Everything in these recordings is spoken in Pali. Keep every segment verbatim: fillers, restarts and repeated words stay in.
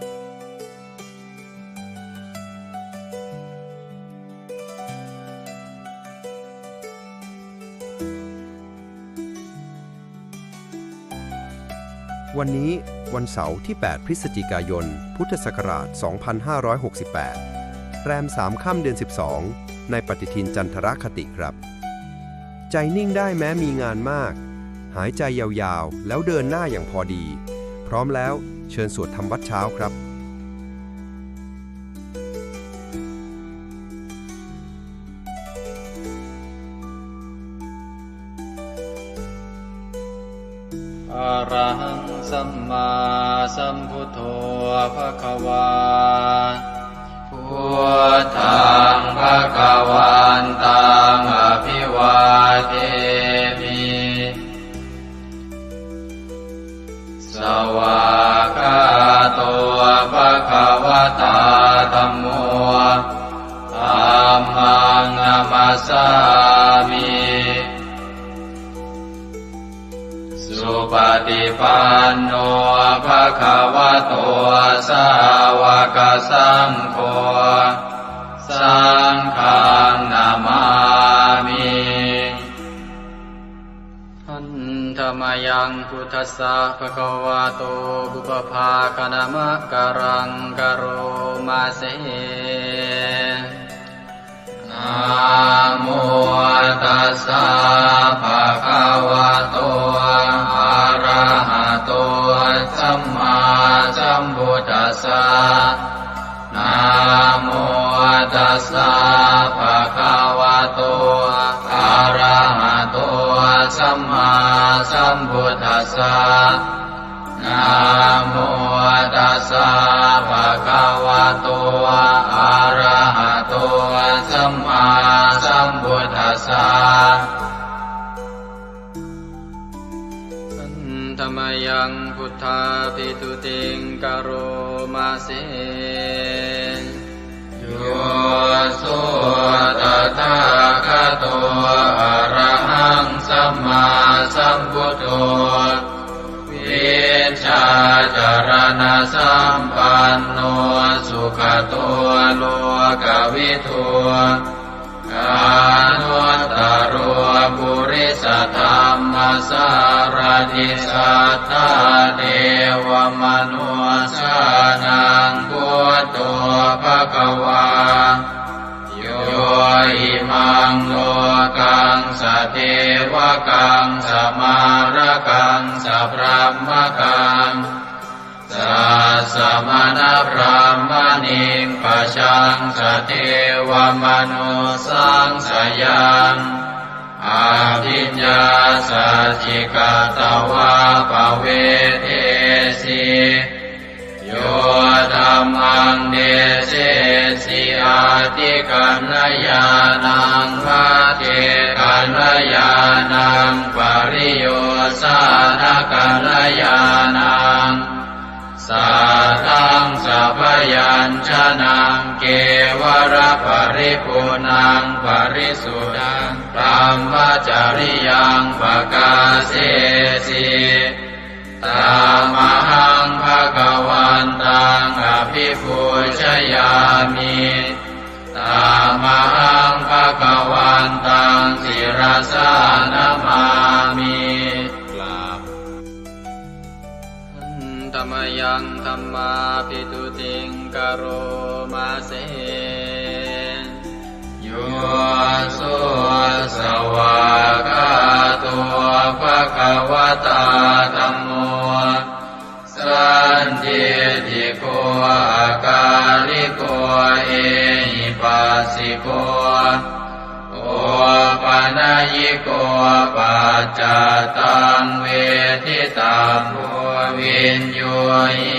วันนี้วันเสาร์ที่ แปด พฤศจิกายน พุทธศักราช สองพันห้าร้อยหกสิบแปด แรม สาม ค่ำเดือน สิบสอง ในปฏิทินจันทรคติครับ ใจนิ่งได้แม้มีงานมาก หายใจยาวๆ แล้วเดินหน้าอย่างพอดี พร้อมแล้วเชิญสวดทำวัตรเช้าครับ Arahaṃ sammāsambuddho bhagavā. Buddhaṃ bhagavantaṃ abhivādemi. Svākkhāto bhagavatā dhammo. Dhammaṃ namassāmi. Supaṭipanno bhagavato sāvakasaṅgho. Saṅghaṃ namāmi. Handa mayaṃ buddhassa bhagavato pubbabhāganamakāraṃ karoma se. Namo tassa bhagavato arahato sammāsambuddhassa. Namo tassa bhagavato arahato sammāsambuddhassa. Namo tassa bhagavato arahato sammāsambuddhassa. Handa mayaṃ buddhābhistutiṃ karoma se. Yo so tathāgato arahaṃ sammāsambuddho, vijjācaraṇasampanno sugato lokavidū, anuttaro purisadammasārathi satthā devamanussānaṃ buddho bhagavā. Yo imaṃ lokaṃ sadevakaṃ samārakaṃ sabrahmakaṃ sassamaṇabrāhmaṇiṃ pajaṃ sadevamanussāṃ sayaṃ abhiññāsacchikatvā pavedesi. Yo dhammaṃ desesi atthikaññāṇaṃ, pacchekakaññāṇaṃ, pariyosānakaññāṇaṃ, saddaṃ sabyañjanaṃ, kevalaparipuṇṇaṃ parisuddhaṃ brahmacariyaṃ pakāsesi. Tamahaṃ bhagavantaṃ abhipūjayāmi. Tamahaṃ bhagavantaṃ sirasā namāmi. กราบ Handa mayaṃ dhammābhistutiṃ karoma se. Yo so svākkhāto bhagavatā dhammo, sandiṭṭhiko akāliko ehipassiko, opanayiko paccattaṃ veditabbo viññūhi.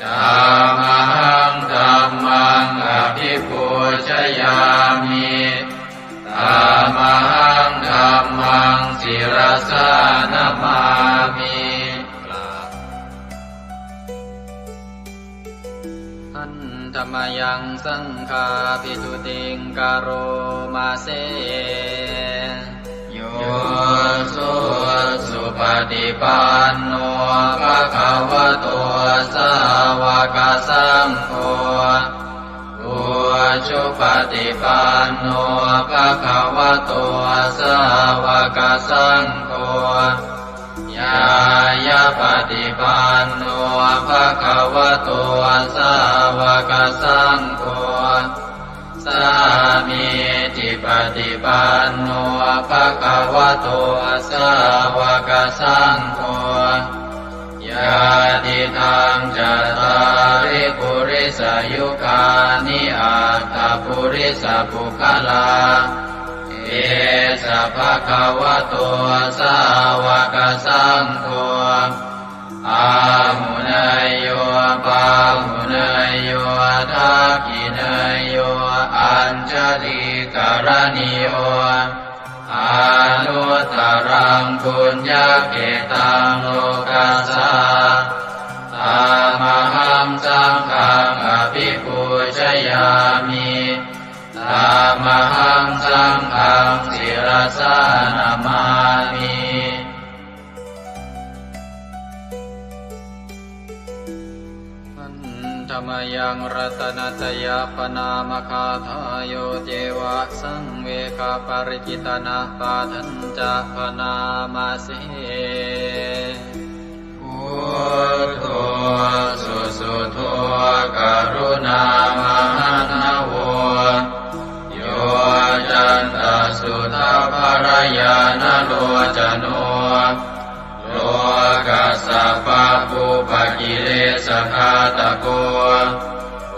Tamahaṃ dhammaṃ abhipūjayāmi. Tamahaṃ dhammaṃ sirasā namāmi. กราบ Handa mayaṃ saṅghābhistutiṃ karoma se. Yo so supaṭipanno bhagavato sāva sāvakasaṅgho, ujupaṭipanno bhagavato sāvakasaṅgho, ñāyapaṭipanno bhagavato sāvakasaṅgho, sāmīcipaṭipanno bhagavato sāvakasaṅgho, yadidaṃ cattāri purisayugāni aṭṭha purisapuggalā, esa bhagavato sāvakasaṅgho, āhuneyyo pāhuneyyo dakkhiṇeyyo añjalikaraṇīyo, anuttaraṃ puññakkhettaṃ lokassā. Tamahaṃ saṅghaṃ abhipūjayāmi. Tamahaṃ saṅghaṃ sirasā namāmi. Handa mayaṃ ratanattayappaṇāmagāthā, yo ceva saṃvegaparicittanapāṭhañca bhaṇāma se. Buddho susuddho karuṇāmahaṇṇavo, yoccantasuddhabbarañāṇalocano, lokassa pabbupakilesagāthako,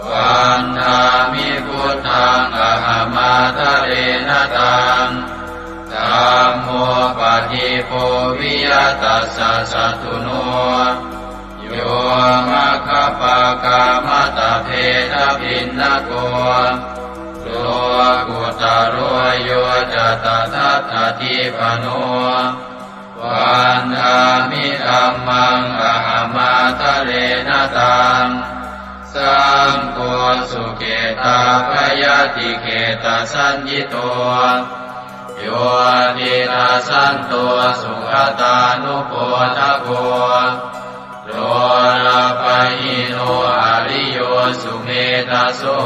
vandāmi buddhaṃ ahamādarena taṃ. Dhammo padīpo viya tassa satthuno, yo maggapākamattabhedabhinnako, lokuttaro yo ca tadattadīpano, vandāmi dhammaṃ ahamādarena taṃ. Saṅgho sukhitavayadikhettasaññito, yo tidasanto sugatānubodhako, lolapahīno ariyo sumedhaso,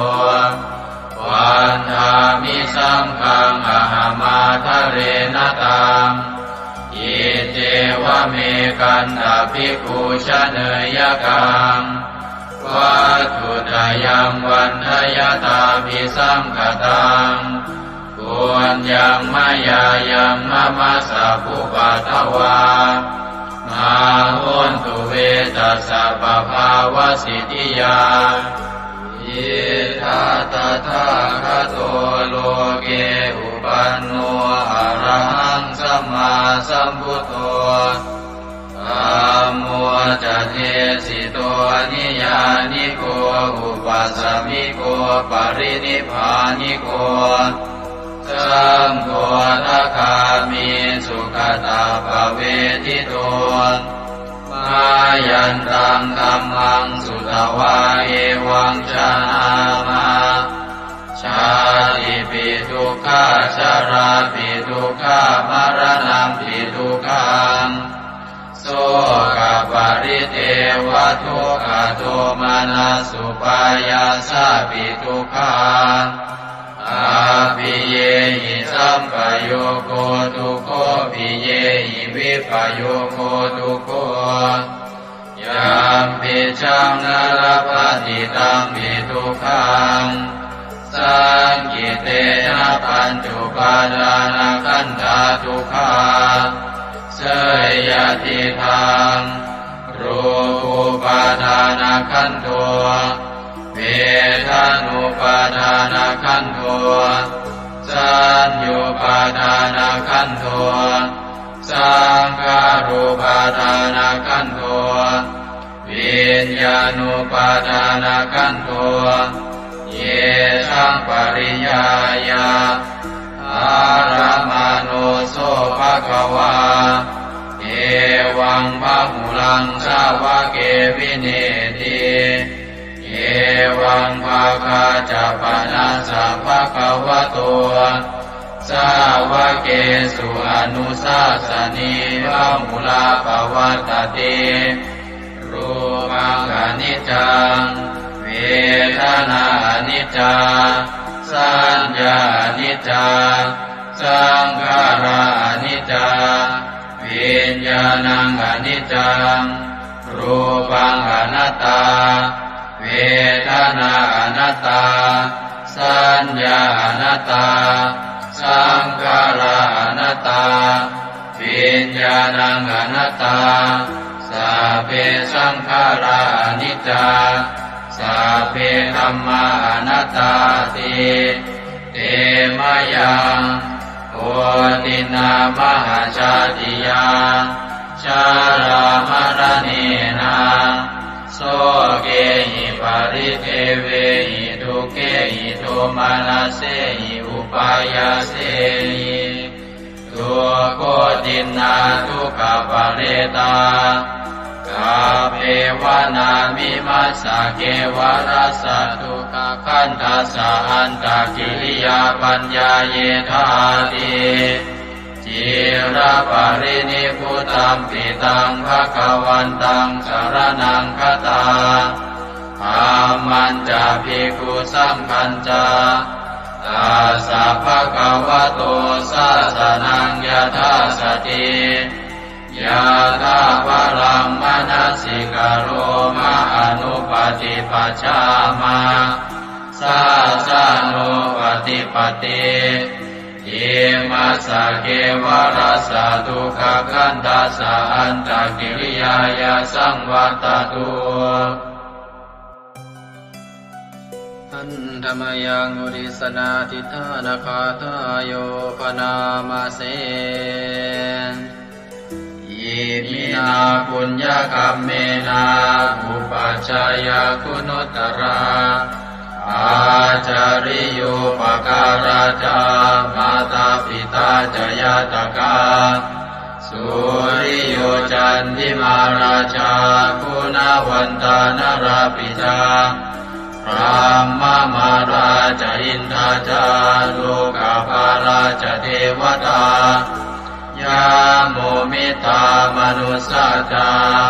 vandāmi saṅghaṃ ahamādarena taṃ. Iccevamekantā bhikkhu janeyya kaṃ, vatthuttayaṃ vandayattābhisaṅkhatāṃ, puññaṃ mayā yaṃ mama sabbupaddavā, mā hontu ve tassa pabhāvasiddhiyā. Idha tathāgato loke upanno arahaṃ sammāsambuddho, dhammo ca desito niyyāniko upasamiko parinibbāniko, saṅgho dvādagāmi sugatappavedito. Mayantaṃ dhammaṃ sutvā evaṃ janāma, jātipi dukkhā jarāpi dukkhā maraṇampi dukkhaṃ, sokaparidevadukkhadomanassupāyāsāpi dukkhā, appiyehi sampayogo dukkho piyehi vippayogo dukkho, yampicchaṃ na labhati tampi dukkhaṃ, saṅkhittena pañcupādānakkhandhā dukkhā. Seyyathidaṃ, rūpupādānakkhandho, vedanupādānakkhandho, saññupādānakkhandho, saṅkhārupādānakkhandho, viññānupādānakkhandho, yesaṃ pariññāya ārāmaṇo so bhagavā, evaṃ bahulaṃ sāvake vineeti. Evaṃ bhāgā ca panassa bhagavato sāvakesu anussāsanī bahulā pavattati. Rūpaṃ khaṇi niccaṃ, vedanā aniccā, saññā aniccā, saṅkhārā aniccā, viññāṇaṃ aniccaṃ, rūpaṃ anattā, vedanā anattā, saññā anattā, saṅkhārā anattā, viññāṇaṃ anattā, sabbe saṅkhārā aniccā, sabbe dhammā anattāti. Te mayaṃ otiṇṇā mahājātiyā, jarāmaraṇena, sokehi paridevehi dukkhehi domanassehi upāyāsehi, dukkhotiṇṇā dukkhaparetā, kappevāna vimassa kevalassa dukkhakhandhassa antakiriyā paññāyedhāti. Ciraparinibbutampi taṃ bhagavantaṃ saraṇaṃ gatā, dhammañca bhikkhusaṅghañca, tassa bhagavato sāsanaṃ yathāsati, yathābalaṃ manasikaroma anupaṭipajjāma, sāsanūpaṭipatti. Imassa kevalassa dukkhakhandhassa antakiriyāya saṃvattatu. Handa mayaṃ uddissanādhiṭṭhānagāthāyo bhaṇāma se. Iminā puññakammena upajjhāyā guṇuttarā, ācariyūpakārā ca mātā pitā ca ñātakā, suriyo candimā rājā guṇavantā narāpi ca, brahmamārā ca indā ca lokapālā ca devatā, yamo mittā manussā ca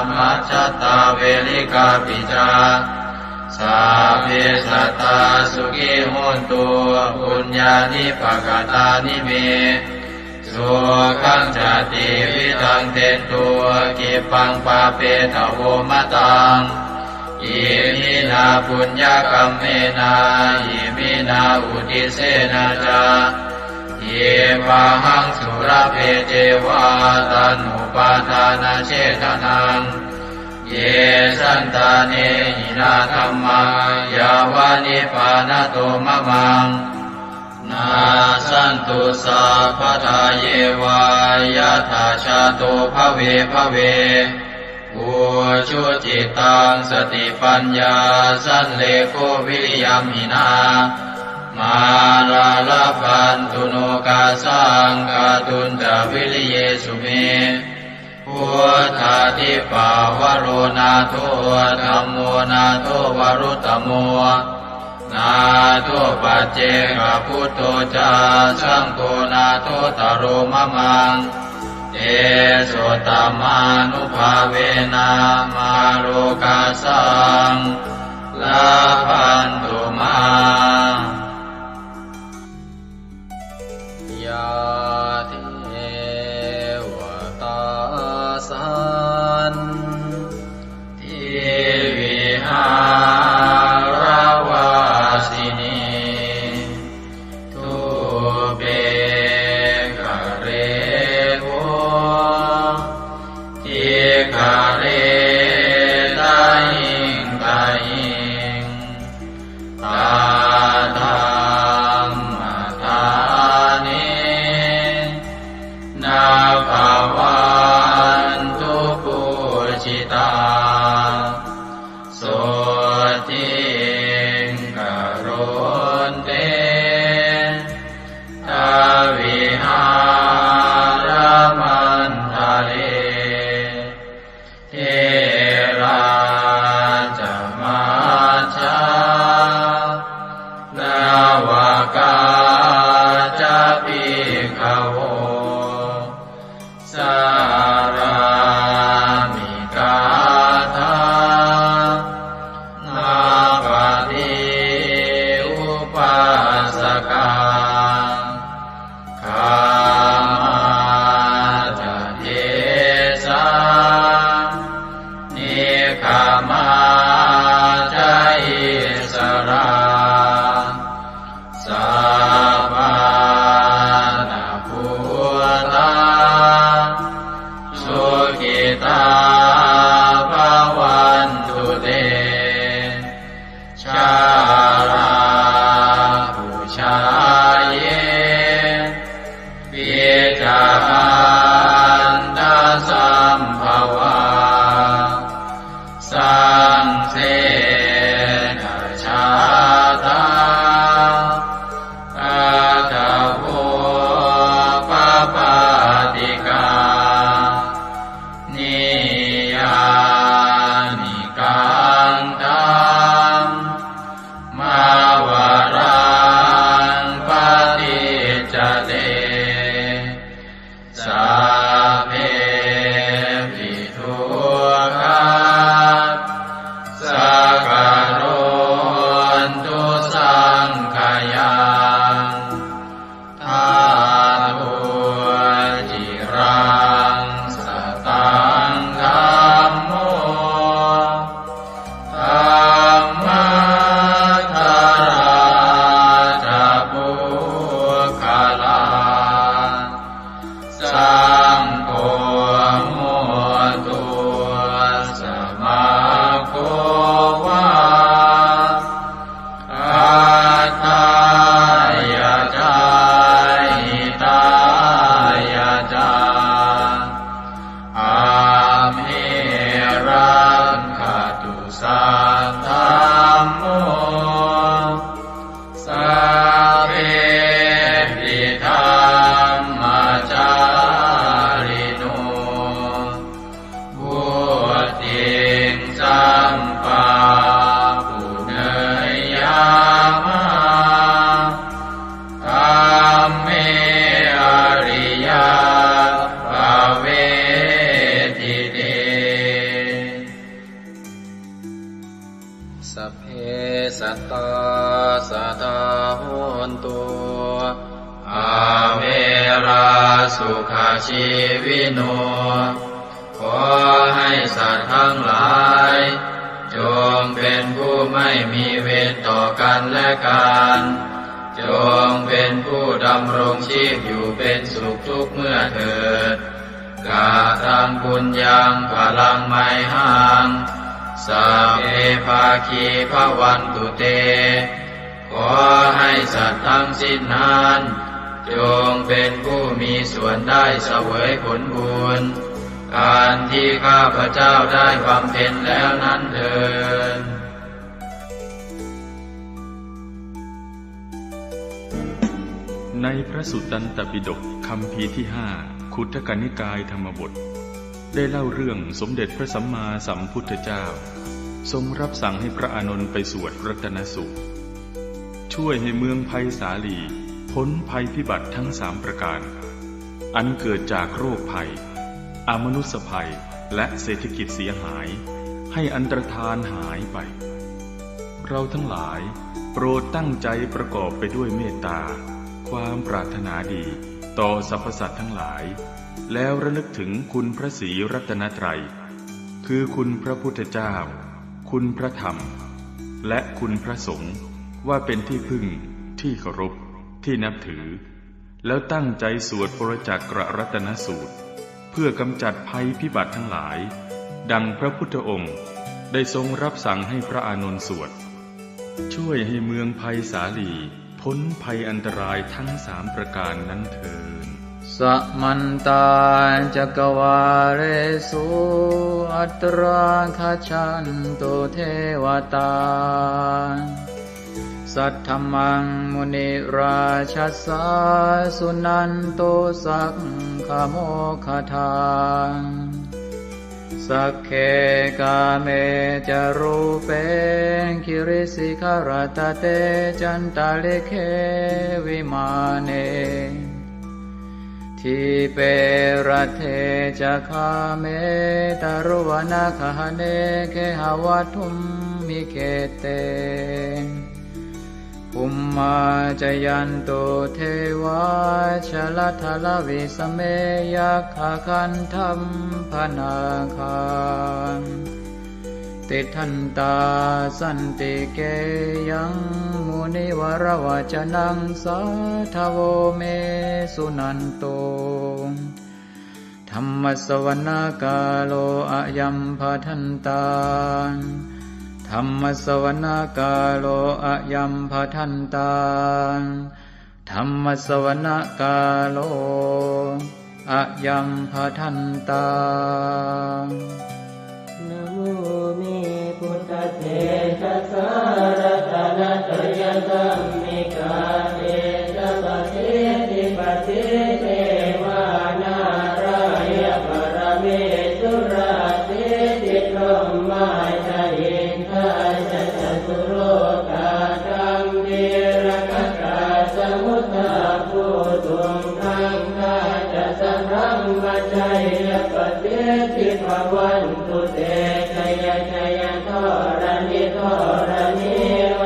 majjhattā verikāpi ca, sabbe sattā sukhī hontu puññāni pakatāni me, sukhañca tividhaṃ dentu khippaṃ pāpetha vomataṃ. Iminā puññakammena iminā uddissena ca khippāhaṃ sulabhe ceva taṇhupādānachedanaṃ. Ye santāne hinā dhammā yāva nibbānato mamaṃ, nassantu sabbadā yeva yattha jāto bhave bhave. Ujucittaṃ satipaññā sallekho viriyamhinā, mārā labhantu nokāsaṃ kātuñca viriyesu me. Buddhādhipavaro nātho, dhammo nātho varuttamo, nātho paccekabuddho ca, saṅgho nāthottaro mamaṃ. Tesottamānubhāvena mārokāsaṃ labhantu mā. Yā devatā santivihāravāsinī, thūpe ghare bodhighare tahiṃ tahiṃ, Samā ca issarā, sappāṇabhūtā, sukhitā bhavantu te. Jalābujā yepi ca aṇḍasambhavā, saṃsedajātā athavopapātikā, niyyānikaṃ dhammavaraṃ paṭicca te, sabbepi dukkhā sakarontu saṅkhayaṃ. Tato ciraṃ sataṃ dhammo, dhammaddharā ca puggalā, saṅgho hotu samaggo va, atthāya ca hitāya ca. Amhe rakkhatu saddhammo, sabbepi dhammacārino, vuḍḍhiṃ sampāpuṇeyyāma, dhamme ariyappavedite. Sabbe sattā sadā hontu, averā sukhajīvino. ขอให้สัตว์ทั้งหลาย จงเป็นผู้ไม่มีเวรต่อกันและกัน จงเป็นผู้ดำรงชีพอยู่เป็นสุขทุกเมื่อเถิด Kataṃ puññaṃ phalaṃ mayhaṃ, sabbe bhāgī bhavantu te. ขอให้สัตว์ทั้งสิ้นนั้น จงเป็นผู้มีส่วนได้เสวยผลบุญ อันที่ข้าพเจ้าได้บำเพ็ญแล้วนั้นเทอญ ในพระสุตตันตปิฎกคัมภีร์ที่ห้า ขุททกนิกายธรรมบท ได้เล่าเรื่องสมเด็จพระสัมมาสัมพุทธเจ้า ทรงรับสั่งให้พระอานนท์ไปสวดรัตนสูตร ช่วยให้เมืองไพศาลีพ้นภัยพิบัติทั้งสามประการ อันเกิดจากโรคภัย อมนุสสภัย และเศรษฐกิจเสียหาย ให้อันตรธานหายไป เราทั้งหลายโปรดตั้งใจประกอบไปด้วยเมตตา ความปรารถนาดีต่อสรรพสัตว์ทั้งหลาย แล้วระลึกถึงคุณพระศรีรัตนตรัย คือคุณพระพุทธเจ้า คุณพระธรรม และคุณพระสงฆ์ ว่าเป็นที่พึ่ง ที่เคารพ ที่นับถือ แล้วตั้งใจสวดปรจักกรัตนสูตร เพื่อกำจัดภัยพิบัติทั้งหลาย ดังพระพุทธองค์ได้ทรงรับสั่งให้พระอานนท์สวด ช่วยให้เมืองไพศาลีพ้นภัยอันตรายทั้งสามประการนั้นเทอญ Samantā cakkavāḷesu atrāgacchantu devatā. Saddhammaṃ munirājassa suṇantu saggamokkhadaṃ. Sagge kāme ca rūpe girisikharataṭe cantalikkhe vimāne. Dīpe raṭṭhe ca gāme taruvanagahane gehavatthumhi khette. Bhummā cāyantu devā jalathalavisame yakkhagandhabbanāgā. tiṭṭhantā santike yaṃ munivaravacanaṃ sādhavo me suṇantu. Dhammassavanakālo ayambhadantā. Dhammassavanakālo ayambhadantā. Dhammassavanakālo ayambhadantā. Namo me buddhatejasā ratanattayadhammikā tejapasiddhi pasīdevā nārāya paramesurā siddhibrahmā ca indā ca catulokā gambhīrakkhakā samuddā bhūtuṃ gaṅgā ca sabrahmajayya pasiddhi bhavantu te. Jaya jaya dharaṇi dharaṇī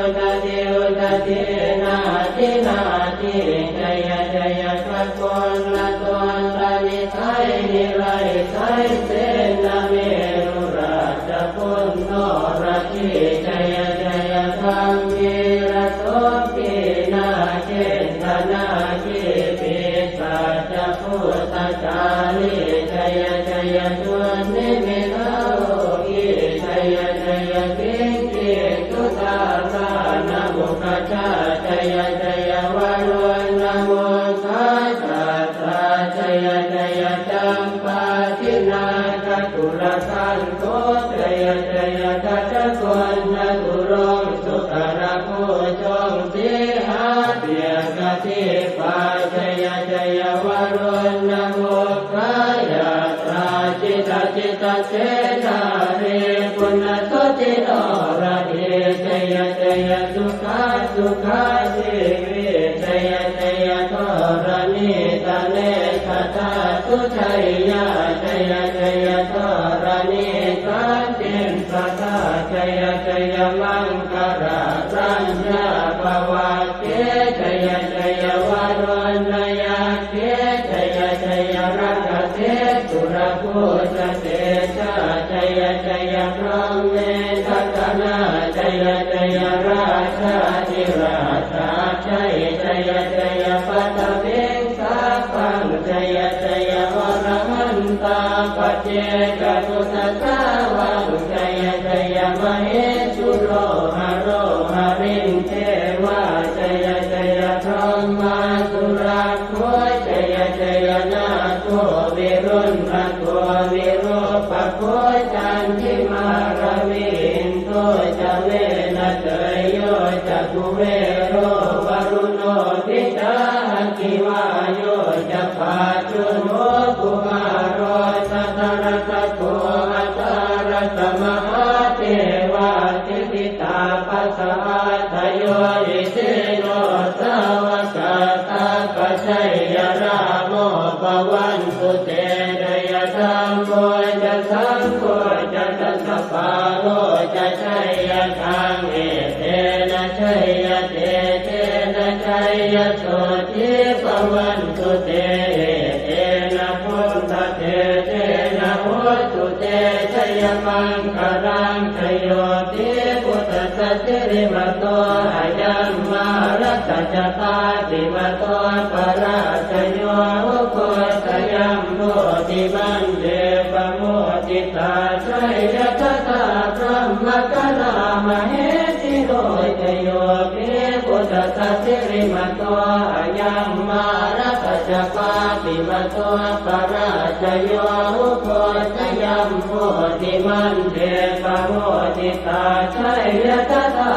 udadhi udadhī nadi nadī jaya jaya gaganalatantanisaya nirayasaya senameru rājabala noradī jaya jaya gambhīrasombhī nāgendanāgī pisācabhūtakālī jaya jaya dunnimittarogī jaya jaya siṅgī sudā dānamukhajā jaya jaya varuṇamukhasātrā jaya jaya campādināgakulagantho jaya jaya gajagonnaturaṅga sukarabhujaṅga sīhabyagghadīpā jaya jaya varuṇamukhayātrā jita jita senārī puna suddhi noradī jaya jaya sukhā sukhā jīvī jaya jaya dharaṇītale sadā sujayyā jaya jaya dharaṇī santin sadā jaya jaya maṅkararaññā bhavagge jaya jaya varuṇayakkhe jaya jaya rakkhase surabhujatejā jaya jaya brahmendagaṇā jaya jaya rājādhirājasājjai jaya jaya paṭhaviṃ sabbaṃ jaya jaya arahantā paccekabuddhasāvaṃ jaya jaya mahesuro haro harindevā jaya jaya brahmā surakkho jaya jaya nāgo viruḷhako virūpakkho candimā ravi indo ca venateyyo ca kuvero varuṇopi ca aggi vāyo ca pājuṇho kumāro dhataraṭṭhako aṭṭhārasa mahādevā siddhitāpasa-ādayo isino sāvakā sabbā jaya rāmo bhavantu te jaya dhammo ca saṅgho ca dasapālo ca jayakaṃ etena jayatejena jayasotthī bhavantu te etena buddhatejena hotu te jayamaṅgalaṃ jayo hi buddhassa sirīmato ayaṃ mārassa ca pāpimato parājayo ugghosayuṃ bodhimaṇḍe pamoditā jaya tadā brahmagaṇā mahesino jayo hi buddhassa sirīmato ayaṃ mārassa ca pāpimato parājayo ugghosayuṃ bodhimaṇḍe pamoditā jaya tadā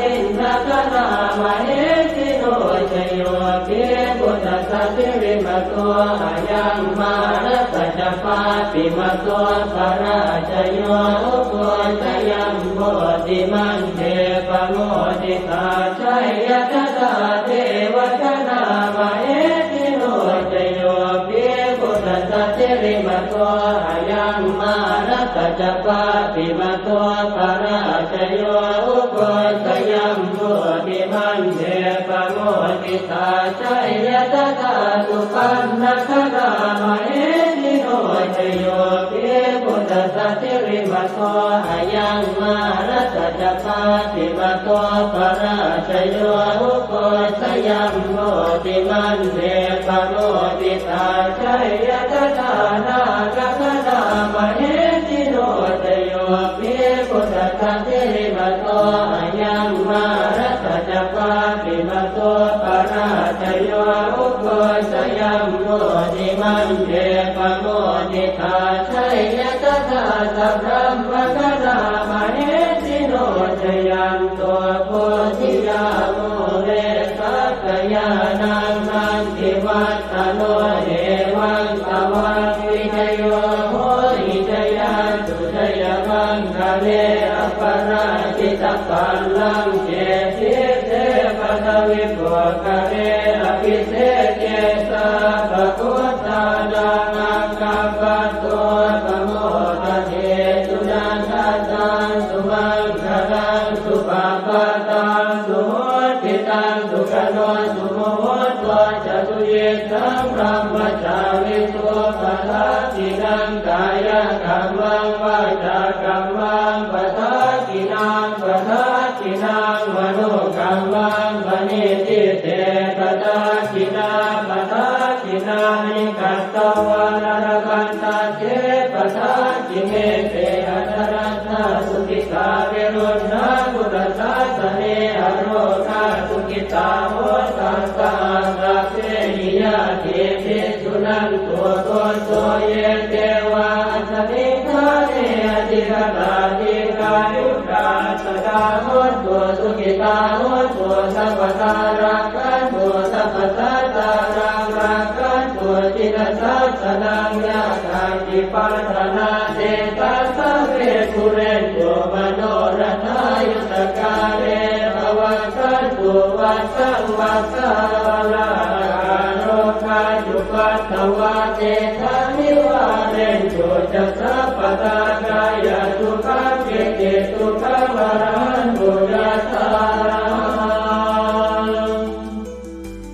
indagaṇā mahesino jayo hi buddhassa sirīmato ayaṃ mārassa ca pāpimato parājayo ugghosayuṃ bodhimaṇḍe pamoditā jaya tadā devagaṇā mahesino jayo hi buddhassa sirīmato ayaṃ mārassa ca pāpimato parājayo ugghosayuṃ bodhimaṇḍe pamoditā jaya tadā supaṇṇagaṇā mahesino jayo hi buddhassa sirīmato ayaṃ mā Mārassa ca pāpimato parājayo, ugghosayuṃ bodhimaṇḍe pamoditā, jaya tadā nāgagaṇā mahesino. Jayo hi buddhassa sirīmato ayaṃ, mārassa ca pāpimato parājayo, ugghosayuṃ bodhimaṇḍe pamoditā, jaya tadā sabrahmagaṇā mahesino. Jayanto bodhiyā mūle sakyānaṃ nandivaḍḍhano, evaṃ tvaṃ vijayo hohi jayassu jayamaṅgale, aparājitapallaṅke sīse paṭhavipokkhare, abhiseke sabbabuddhānaṃ aggappatto pamodati. Sunakkhattaṃ sumaṅgalaṃ supabhātaṃ suhuṭṭhitaṃ, sukhaṇo sumuhutto ca suyiṭṭhaṃ brahmacārisu, padakkhiṇaṃ kāyakammaṃ vācākammaṃ padakkhiṇaṃ, padakkhiṇaṃ manokammaṃ paṇidhī te padakkhiṇā, padakkhiṇāni katvāna labhantatthe padakkhiṇe. Te atthaladdhā sukhitā viruḷhā buddhasāsane, arogā sukhitā hotha saha sabbehi ñātibhi. Suṇantu bhonto ye devā asmiṃ ṭhāne adhigatā, dīghāyukā sadā hontu, sukhitā hontu sabbadā, rakkhantu sabbasattānaṃ, rakkhantu jinasāsanaṃ. Yā kāci patthanā tesaṃ sabbe pūrentu manorathā, yuttakāle pavassantu vassaṃ vassā, ālāhakā rogā cupaddavā tesaṃ nivārentu ca sabbadā, kāyasukhaṃ cittisukhaṃ arahantu yathārahaṃ.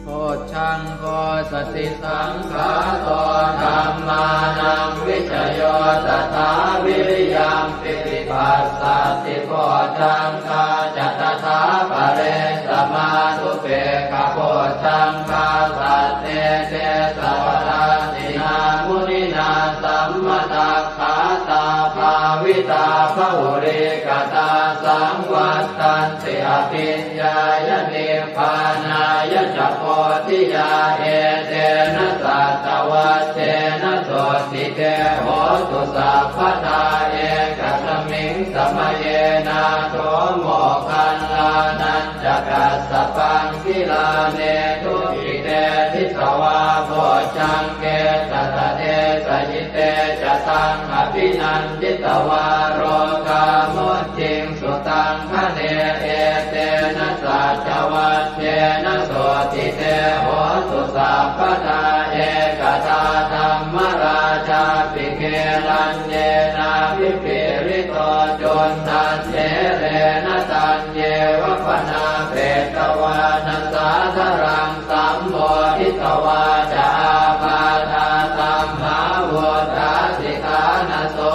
Bojjhaṅgo satisaṅkhāto dhammānaṃ vicayo tathā, viriyampīti passaddhi bojjhaṅgā ca tathāpare, samādhupekkhabojjhaṅgā sattete sabbadassinā, muninā sammadakkhātā bhāvitā bahulīkatā, saṃvattanti abhiññāya nibbānāya ca bodhiyā. Etena saccavajjena sotthi te hotu sabbadā, ekasmiṃ samaye nātho moggallānañca kassapaṃ, gilāne dukkhite disvā bojjhaṅge satta desayi. Te ca taṃ abhinanditvā rogā mucciṃsu taṅkhaṇe, etena saccavajjena sotthi te hotu sabbadā. Ekadā dhammarājāpi gelaññenābhipīḷito, cundattherena taññeva bhaṇāpetvāna sādaraṃ, sammoditvā ca ābādhā tamhā vuṭṭhāsi ṭhānaso,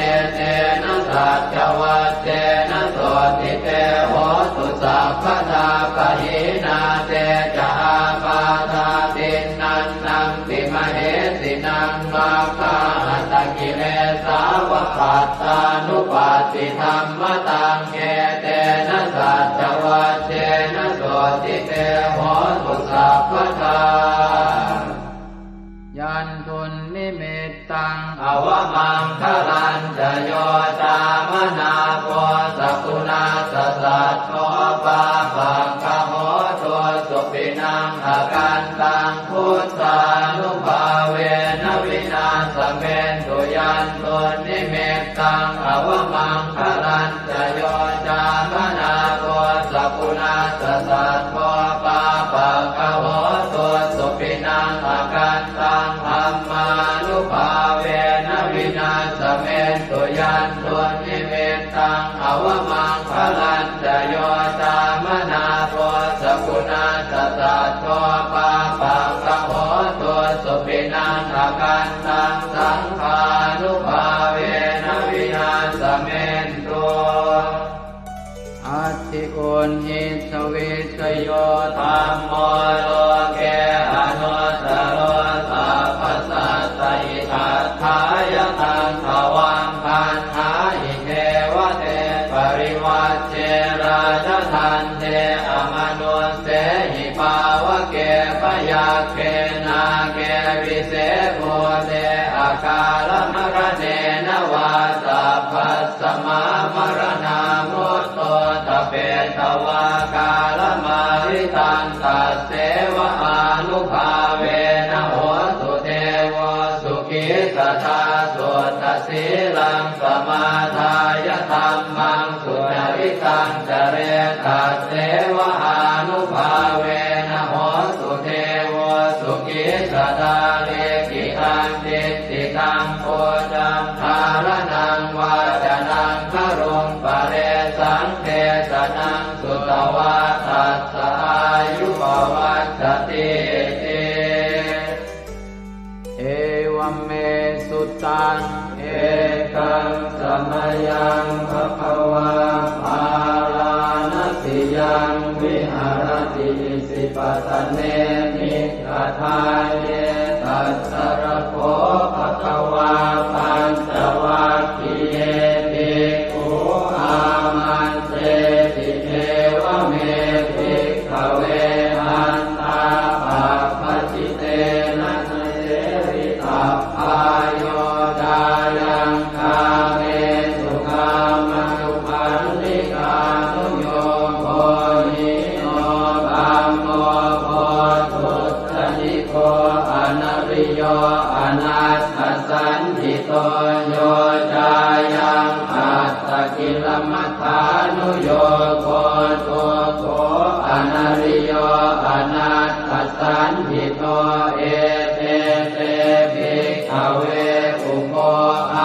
etena saccavajjena sotthi te hotu sabbadā. Pahīnā te ca ābādhā tiṇṇannampi mahesinaṃ, maggāhatakilesā va pattānuppattidhammataṃ, etena saccavajjena sotthi te hotu sabbadā. Yandunnimittaṃ avamaṅgalañca yo cāmanāpo sakuṇassa saddo, pāpaggaho dussupinaṃ akantaṃ, buddhānubhāvena vināsamentu. Yandunnimittaṃ avamaṅgalañca yo cāmanāpo sakuṇassa saddo, pāpaggaho dussupinaṃ akantaṃ, dhammānubhāvena vināsamentu. Yandunnimittaṃ avamaṅgalañca yo cāmanāpo sakuṇassa saddo, pāpaggaho Uṇhissavissayo dhammo loke anuttaro sabbasattahitatthāya taṃ tvaṃ gaṇhāhi devate parivajje rājadaṇḍe amanussehi pāvake byagghe nāge vise bhūte akālamaraṇena vā sabbasmā maraṇā mutto ṭhapetvā kālamāritaṃ tasseva ānubhāvena hotu devo sukhī sadā. Suddhasīlaṃ samādāya dhammaṃ sucaritaṃ care tasseva ānubhāvena hotu devo sukhī sadā. Likkhitaṃ cintitaṃ pūjaṃ dhāraṇaṃ vācanaṃ garuṃ paresaṃ desanaṃ sutvā tassa āyu pavaḍḍhatīti. Evaṃ me sutaṃ. Ekaṃ samayaṃ bhagavā bārāṇasiyaṃ viharati isipatane migadāye. Tatra kho bhagavā pañcavaggiye bhikkhū āmantesi: Evaṃ me bhikkhave antā pabbajitena na sevitabbā. Yo cāyaṃ kāmesu kāmasukhallikānuyogo hīno gammo pothujjaniko anariyo anatthasañhito, yo cāyaṃ attakilamathānuyogo dukkho anariyo anatthasañhito, ete te bhikkhave ubho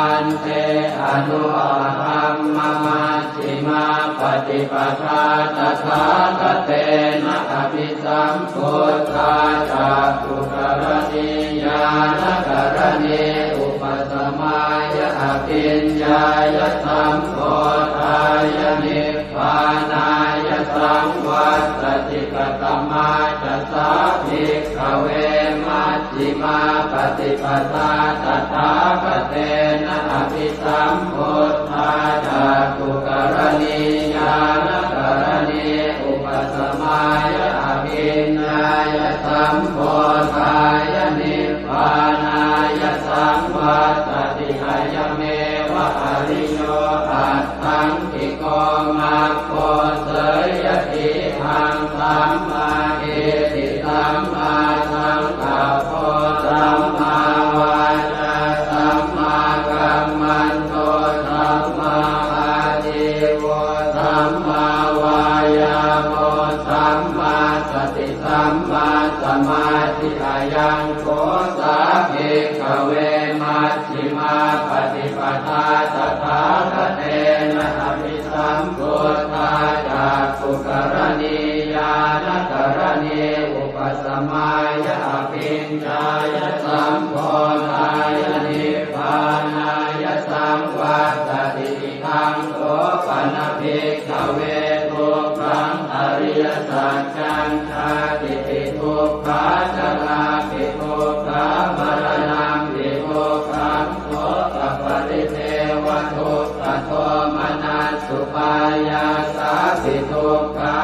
ante anupagamma majjhimā paṭipadā tathāgatena abhisambuddhā cakkhukaraṇī ñāṇakaraṇī upasamāya abhiññāya sambodhāya nibbānāya saṃvattati. Katamā ca sā bhikkhave maj jhimā paṭipadā tathāgatena abhisambuddhā cakkhukaraṇī ñāṇakaraṇī upasamāya abhiññāya sambodhāya nibbānāya saṃvattati? Ayameva ariyo aṭṭhaṅgiko maggo, seyyathīdaṃ: sammādiṭṭhi sammāsaṅkappo sammāvācā sammākammanto sammāājīvo sammāvāyāmo sammāsati sammāsamādhi. Ayaṃ kho sā bhikkhave maj jhimā paṭipadā tathāgatena abhisambuddhā cakkhukaraṇī ñāṇakaraṇī upasamāya abhiññāya sambodhāya nibbānāya saṃvattati. Idaṃ kho pana bhikkhave dukkhaṃ ariyasaccaṃ: jātipi dukkhā jarāpi dukkhā maraṇampi dukkhaṃ sokaparidevadukkhadomanassupāyāsāpi dukkhā,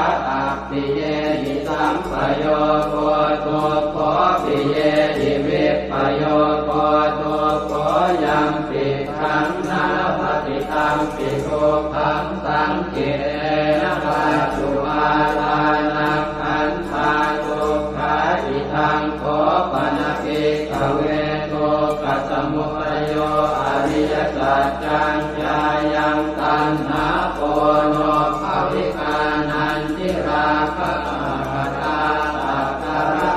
appiyehi sampayogo dukkho piyehi vippayogo dukkho, yampidaṃ na labhati tampi dukkhaṃ, saṅkhittena pañcupādānakkhandhā dukkhā. Idaṃ kho pana bhikkhave dukkhasamudayo ariyasaccaṃ: yāyaṃ taṇhā ponobbhavikā nandirāgasahagatā tatra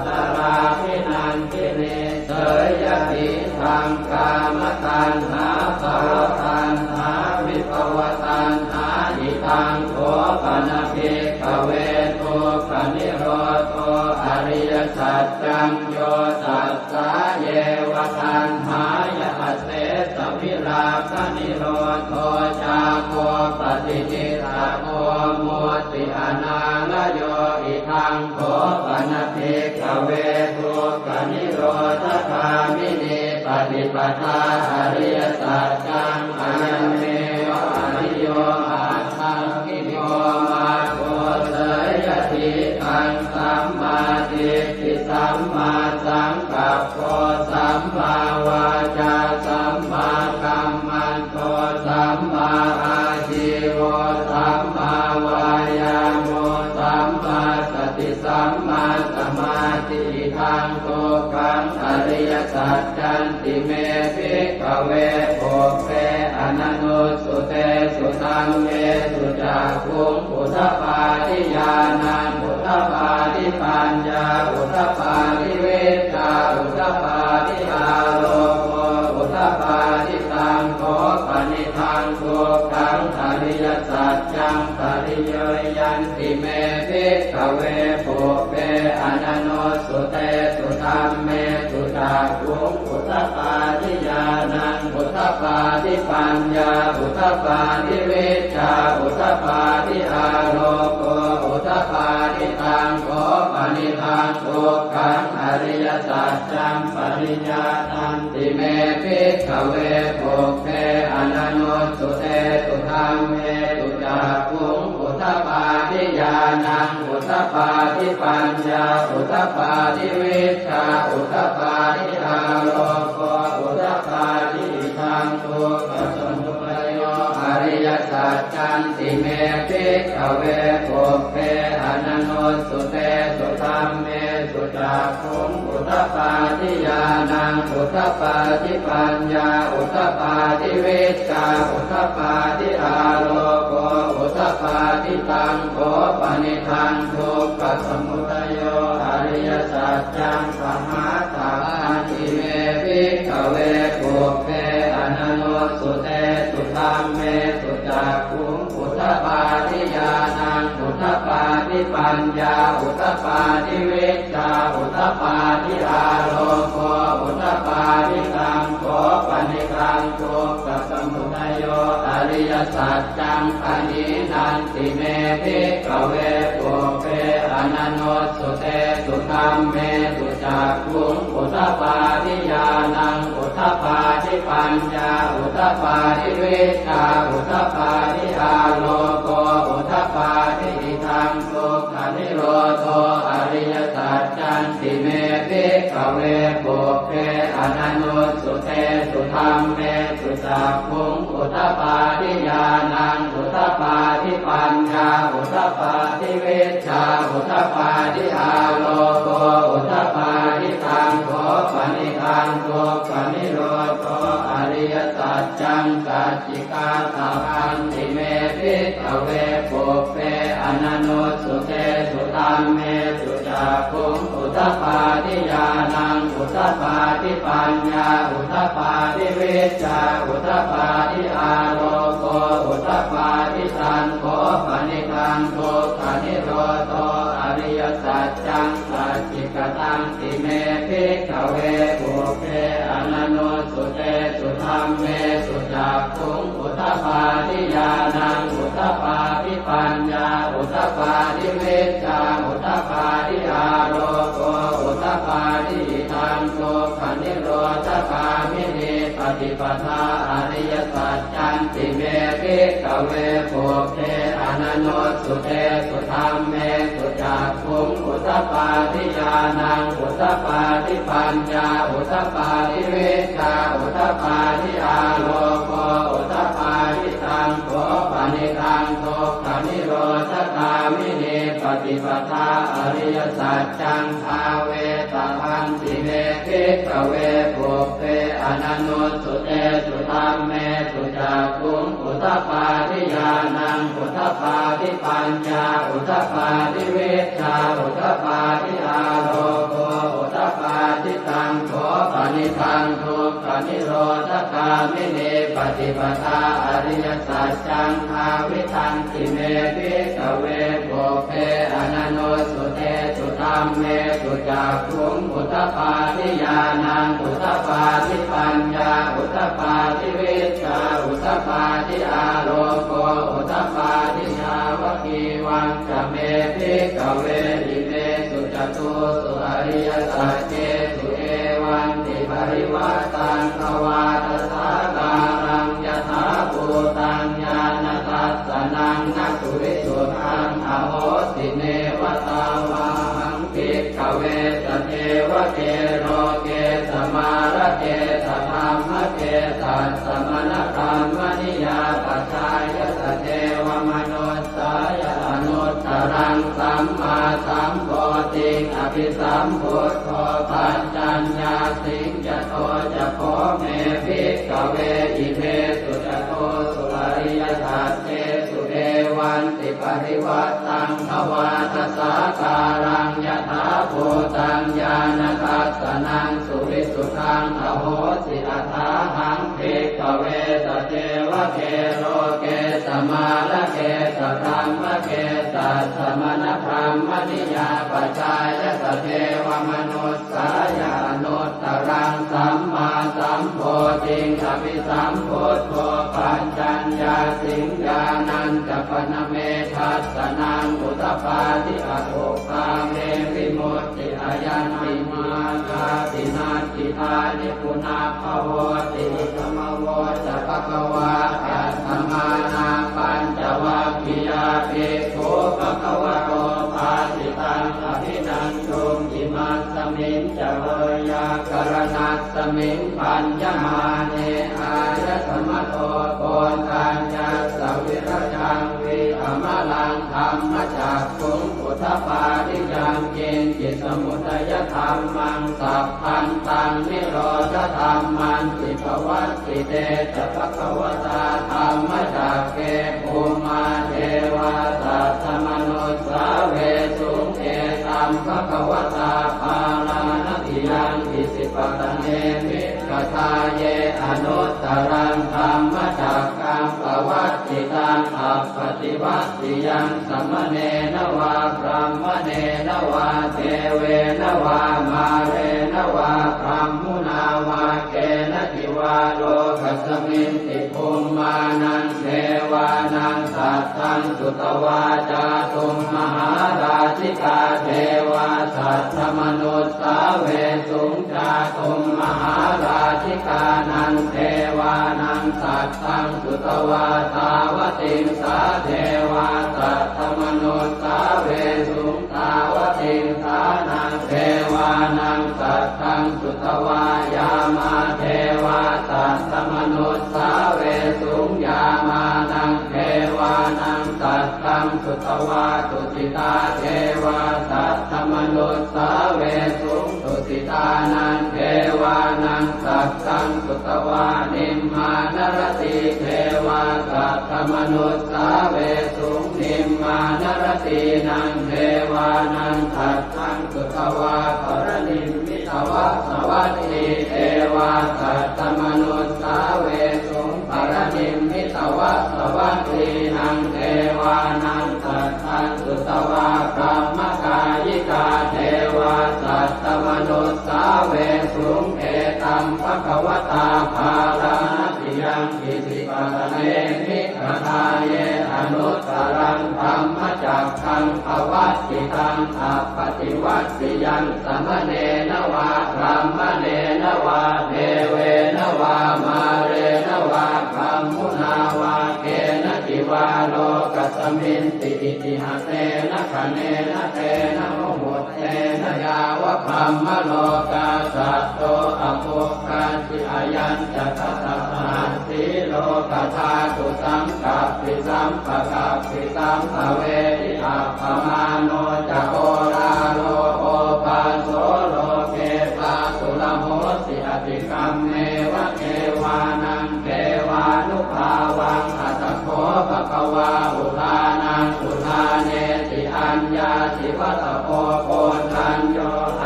tatrābhinandinī, seyyathīdaṃ: kāmataṇhā bhavataṇhā vibhavataṇhā. Idaṃ kho pana bhikkhave dukkhanirodho ariyasaccaṃ: yo tassāyeva taṇhāya asesavirāganirodho cāgo paṭinissaggo mutti anālayo. Idaṃ kho pana bhikkhave dukkhanirodhagāminī paṭipadā ariyasaccaṃ, ayameva ariyo aṭṭhaṅgiko maggo, seyyathīdaṃ: sammādiṭṭhi sammāsaṅkappo sammāvācā sammākammanto sammāājīvo sammāvāyāmo sammāsati sammāsamādhi. Idaṃ dukkhaṃ ariyasaccanti me bhikkhave pubbe ananussutesu dhammesu cakkhuṃ udapādi ñāṇaṃ udapādi paññā udapādi vijjā udapādi āloko udapādi. Taṃ kho panidaṃ dukkhaṃ ariyasaccaṃ pariññeyyanti me bhikkhave pubbe ananussutesu dhammesu cakkhuṃ udapādi ñāṇaṃ udapādi paññā udapādi vijjā udapādi āloko udapādi. Taṃ kho panidaṃ dukkhaṃ ariyasaccaṃ pariññātanti me bhikkhave pubbe ananussutesu dhammesu cakkhuṃ udapādi ñāṇaṃ udapādi paññā udapādi vijjā udapādi āloko udapādi. Idaṃ dukkhasamudayo ariyasaccanti me bhikkhave pubbe ananussutesu dhammesu cakkhuṃ udapādi ñāṇaṃ udapādi paññā udapādi vijjā udapādi āloko udapādi. Taṃ kho panidaṃ dukkhasamudayo ariyasaccaṃ pahātabbanti me bhikkhave pubbe ananussutesu dhammesu cakkhuṃ udapādi ñāṇaṃ udapādi paññā udapādi vijjā udapādi āloko udapādi. Taṃ kho panidaṃ dukkhasamudayo ariyasaccaṃ pahīnanti me bhikkhave pubbe ananussutesu dhammesu cakkhuṃ udapādi ñāṇaṃ udapādi paññā udapādi vijjā udapādi āloko udapādi. Idaṃ dukkhanirodho ariyasaccanti me bhikkhave pubbe ananussutesu dhammesu cakkhuṃ udapādi ñāṇaṃ udapādi paññā udapādi vijjā udapādi āloko udapādi. Taṃ kho panidaṃ dukkhanirodho ariyasaccaṃ sacchikātabbanti me bhikkhave pubbe ananussutesu dhammesu cakkhuṃ udapādi ñāṇaṃ udapādi paññā udapādi vijjā udapādi āloko udapādi. Taṃ kho panidaṃ dukkhanirodho ariyasaccaṃ sacchikatanti me bhikkhave pubbe ananussutesu dhammesu cakkhuṃ udapādi ñāṇaṃ udapādi paññā udapādi vijjā udapādi āloko udapādi. Idaṃ dukkhanirodhagāminī paṭipadā ariyasaccanti me bhikkhave pubbe ananussutesu dhammesu cakkhuṃ udapādi ñāṇaṃ udapādi paññā udapādi vijjā udapādi āloko udapādi. Taṃ kho panidaṃ dukkhanirodhagāminī paṭipadā ariyasaccaṃ bhāvetabbanti me bhikkhave pubbe ananussutesu dhammesu cakkhuṃ udapādi ñāṇaṃ udapādi paññā udapādi vijjā udapādi āloko udapādi. Taṃ kho panidaṃ dukkhanirodhagāminī paṭipadā ariyasaccaṃ bhāvitanti me bhikkhave pubbe ananussutesu dhammesu cakkhuṃ udapādi ñāṇaṃ udapādi paññā udapādi vijjā udapādi āloko udapādi. Yāvakīva ca me bhikkhave imesu catūsu ariyasaccesu evantiparivaṭṭaṃ dvādasākāraṃ yathābhūtaṃ ñāṇadassanaṃ na suvisuddhaṃ ahosi. Neva tāvāhaṃ bhikkhave sadevake loke samārake sadhammake sassamaṇabrāhmaṇiyā pajāya sadevamanussāya anuttaraṃ sammāsambodhiṃ abhisambuddho paccaññāsiṃ. Yato ca kho me bhikkhave imesu catūsu ariyasaccesu evantiparivaṭṭaṃ dvādasākāraṃ yathābhūtaṃ ñāṇadassanaṃ suvisuddhaṃ ahosi. Athāhaṃ bhikkhave sadevake loke samārake sadhammake sassamaṇabrāhmaṇiyā pajāya sadevamanussāya anuttaraṃ sammāsambodhiṃ abhisambuddho paccaññāsiṃ. Ñāṇañca pana me dassanaṃ udapādi, akuppā me vimutti, ayañpi mārgāti natthidāni punabbhavoti. Idamavoca bhagavā. Attamanā pañcavaggiyā bhikkhū bhagavato bhāsitaṃ abhinanduṃ. Imasmiñca veyyākaraṇasmiṃ bhaññamāne āyasmato Koṇḍaññassa virajaṃ vītamalaṃ dhammacakkhuṃ udapādi: yaṅkiñci samudayadhammaṃ sabbantaṃ nirodhadhammanti. Pavattite ca bhagavatā dhammacakke bhummā devā saddamanussāvesuṃ: etaṃ bhagavatā Bārāṇasiyaṃ Isipatane Migadāye anuttaraṃ dhammacakkaṃ pavattitaṃ appaṭivattiyaṃ samaṇena vā brāhmaṇena vā devena vā mārena vā brahmunā vā kenaci vā lokasminti. Bhummānaṃ devānaṃ saddaṃ sutvā cātummahārājikā devā saddamanussāvesuṃ. Cātummahārājikānaṃ devānaṃ saddaṃ sutvā tāvatiṃsā devā saddamanussāvesuṃ. Tāvatiṃsānaṃ devānaṃ saddaṃ sutvā yāmā devā saddamanussāvesuṃ. Yāmānaṃ devānaṃ saddaṃ sutvā tusitā devā saddamanussāvesuṃ. Tusitānaṃ devānaṃ saddaṃ sutvā nimmānaratī devā saddamanussāvesuṃ. Nimmānaratīnaṃ devānaṃ saddaṃ sutvā paranimmitavasavattī devā saddamanussāvesuṃ. Paranimmitavasavattīnaṃ devānaṃ saddaṃ sutvā brahmakāyikā devā saddamanussāvesuṃ. Etaṃ bhagavatā Bārāṇasiyaṃ Isipatane Migadāye anuttaraṃ dhammacakkaṃ pavattitaṃ appaṭivattiyaṃ samaṇena vā brāhmaṇena vā devena vā mārena vā brahmunā vā kenaci vā lokasminti. Itiha tena khaṇena tena muhuttena yāva brahmalokā saddo abbhuggacchi. Ayañca dasasahassī lokadhātu saṅkappi sampakappi sampavedhi. Appamāṇo ca oḷāro obhāso loke pāturahosi atikkammeva devānaṃ devānubhāvaṃ. Atha kho bhagavā udānaṃ udānesi: Aññāsi vata bho Koṇḍañño,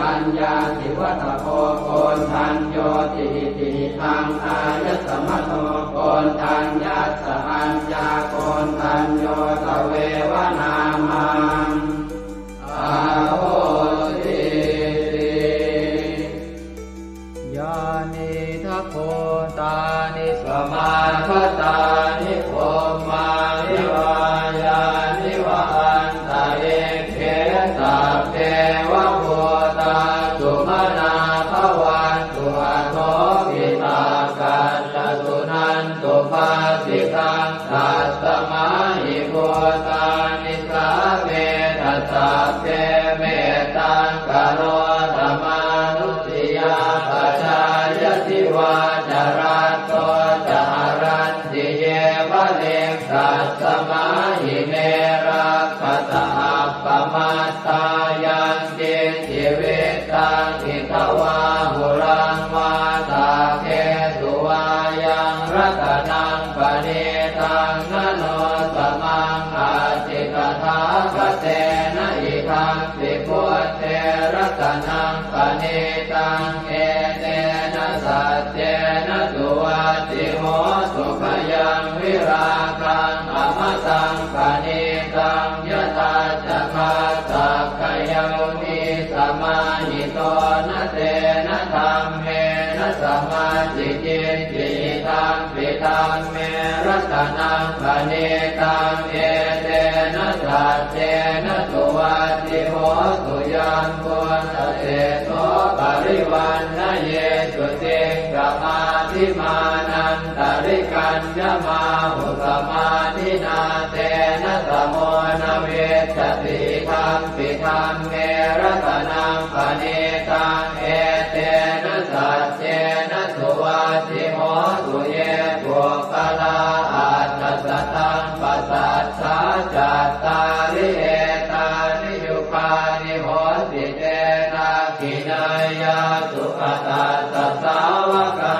aññāsi vata bho Koṇḍaññoti. Itihidaṃ āyasmato Koṇḍaññassa aññākoṇḍañño tveva nāmaṃ ahosīti. Yānīdha bhūtāni samāgatāni bhummāni vā yāni va anta Nisāmetha sabbe mettaṃ karotha mānusiyā pajāya divā ca ratto ca haranti yeva likkhasmā ime rakkhasa appamattā. Yaṅkiñci vittaṃ idha vā huraṃ vā saggesu vā yaṃ ratanaṃ paṇītaṃ na no samaṃ atthi tathāgatena idampi buddhe ratanaṃ paṇītaṃ etena saccena suvatthi hotu. Khayaṃ virāgaṃ amataṃ paṇītaṃ yadajjhagā sakyamunī samāhito na tena dhammena samatthi kiñci idampi dhamme ratanaṃ paṇītaṃ etena saccena suvatthi hotu. Yambuddhaseṭṭho parivaṇṇayī suciṃ samādhimānantarikaññamāhu samādhinā tena samo na vijjati idampi dhamme ratanaṃ paṇītaṃ etena saccena suvatthi hotu. Ye puggalā aṭṭha sataṃ pasaṭṭhā cattāri etāni yugāni honti te dakkhiṇeyyā sugatassa sāvakā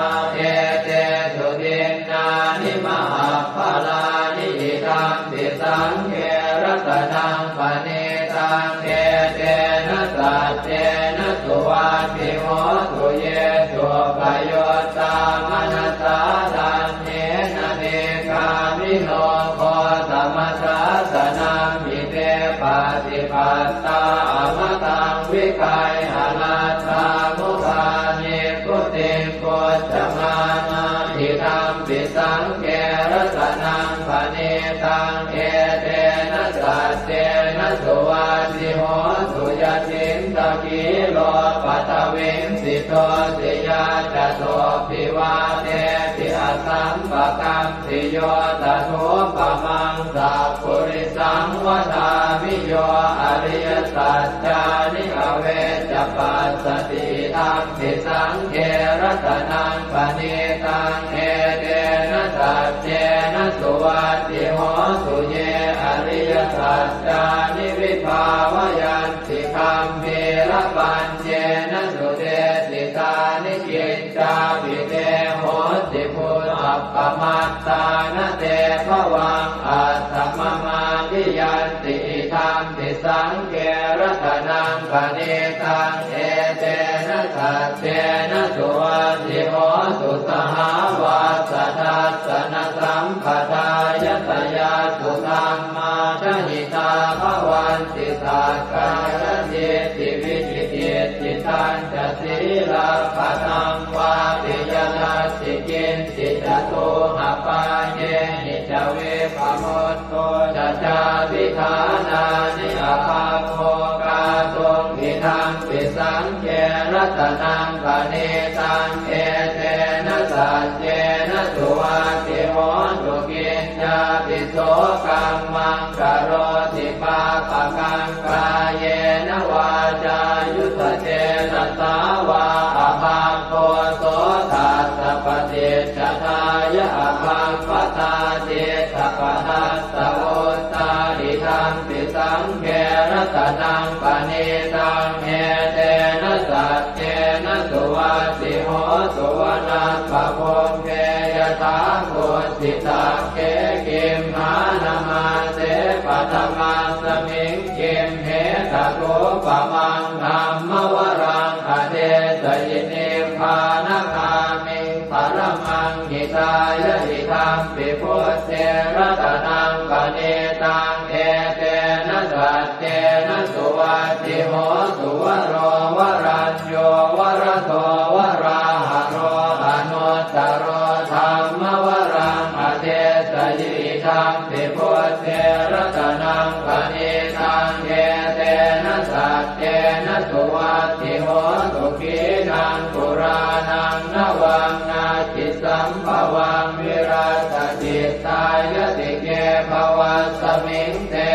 etesu dinnāni mahapphalāni idampi saṅghe ratanaṃ paṇītaṃ etena saccena suvatthi hotu. Ye suppayuttā manasā daḷhena nikkāmino gotamasāsanamhi te pattipattā amataṃ vigayha laddhā mudhā nibbutiṃ bhuñjamānā idampi saṅghe ratanaṃ paṇītaṃ etena saccena suvatthi hotu. Yacittakhīlo paṭhaviṃ sito siyā catubbhi vātebhi asampakampiyo tathūpamaṃ sappurisaṃ vadāmi yo ariyasaccāni avecca passati idampi saṅghe ratanaṃ paṇītaṃ etena saccena suvatthi hotu. Ye ariyasaccāni vibhāvayanti gambhīrapaññena sudesitāni kiccāpi te honti bhusappamattā na te bhavaṃ aṭṭhamamādiyanti idampi saṅghe ratanaṃ paṇītaṃ etena saccena suvatthi hotu. Sahāvassa dassanasampadāya tayassu dhammā jahitā bhavanti sakkāyadiṭṭhi vicikicchitañca sīlabbataṃ vāpi yadatthi kiñci catūhapāyehi ca vippamutto ca cābhiṭhānāni abhabbo kātuṃ idampi saṅghe ratanaṃ paṇītaṃ etena saccena suvatthi hotu. Kiñcāpi so kammaṃ karoti pāpakaṃ kāyena vācāyuda cetasā vā abhabbo so tassa paṭicchadāya abhabbatā cittapadassavutthā idampi saṅghe ratanaṃ paṇītaṃ etena saccena suvatthi hotu. Vanappagumbe yathā kussitagge gimhānamāse paṭhamasmiṃ gimhe tathūpamaṃ dhammavaraṃ adesayi nibbānagāmiṃ paramaṃ hitāya idampi buddhe ratanaṃ paṇītaṃ etena saccena suvatthi hotu. Varo varañño varado varāharo anuttaro dhammavaraṃ adesayi idampi buddhe ratanaṃ paṇītaṃ etena saccena suvatthi hotu. Khīṇaṃ purāṇaṃ navaṃ natthi sambhavaṃ virattacittāyatike bhavasmiṃ te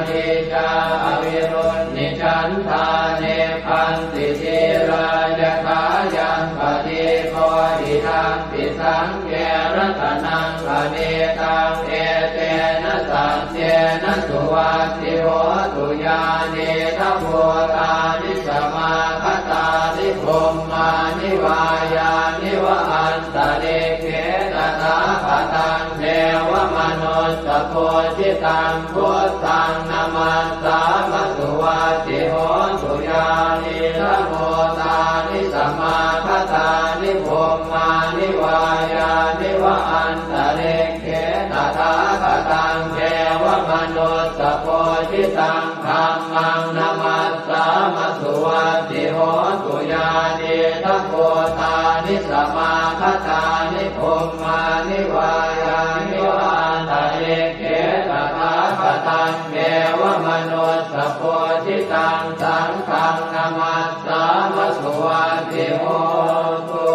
Nicā avirūḷhichandā nibbanti dhīrā yathāyaṃ padīpo idampi saṅghe ratanaṃ paṇītaṃ etena saccena suvatthi hotu. Yānīdha bhūtāni samāgatāni bhummāni vā yāni va antalikkhe tathāgataṃ devamanussapūjitaṃ buddhaṃ namassāma suvatthi hotu. Yānīdha bhūtāni samāgatāni bhummāni vā yāni va antalikkhe tathāgataṃ devamanussapūjitaṃ dhammaṃ namassāma suvatthi hotu. Yānīdha bhūtāni samāgatāni bhummāni vā yāni va antalikkhe tathāgataṃ devamanussapūjitaṃ saṅghaṃ namassāma suvatthi hotu.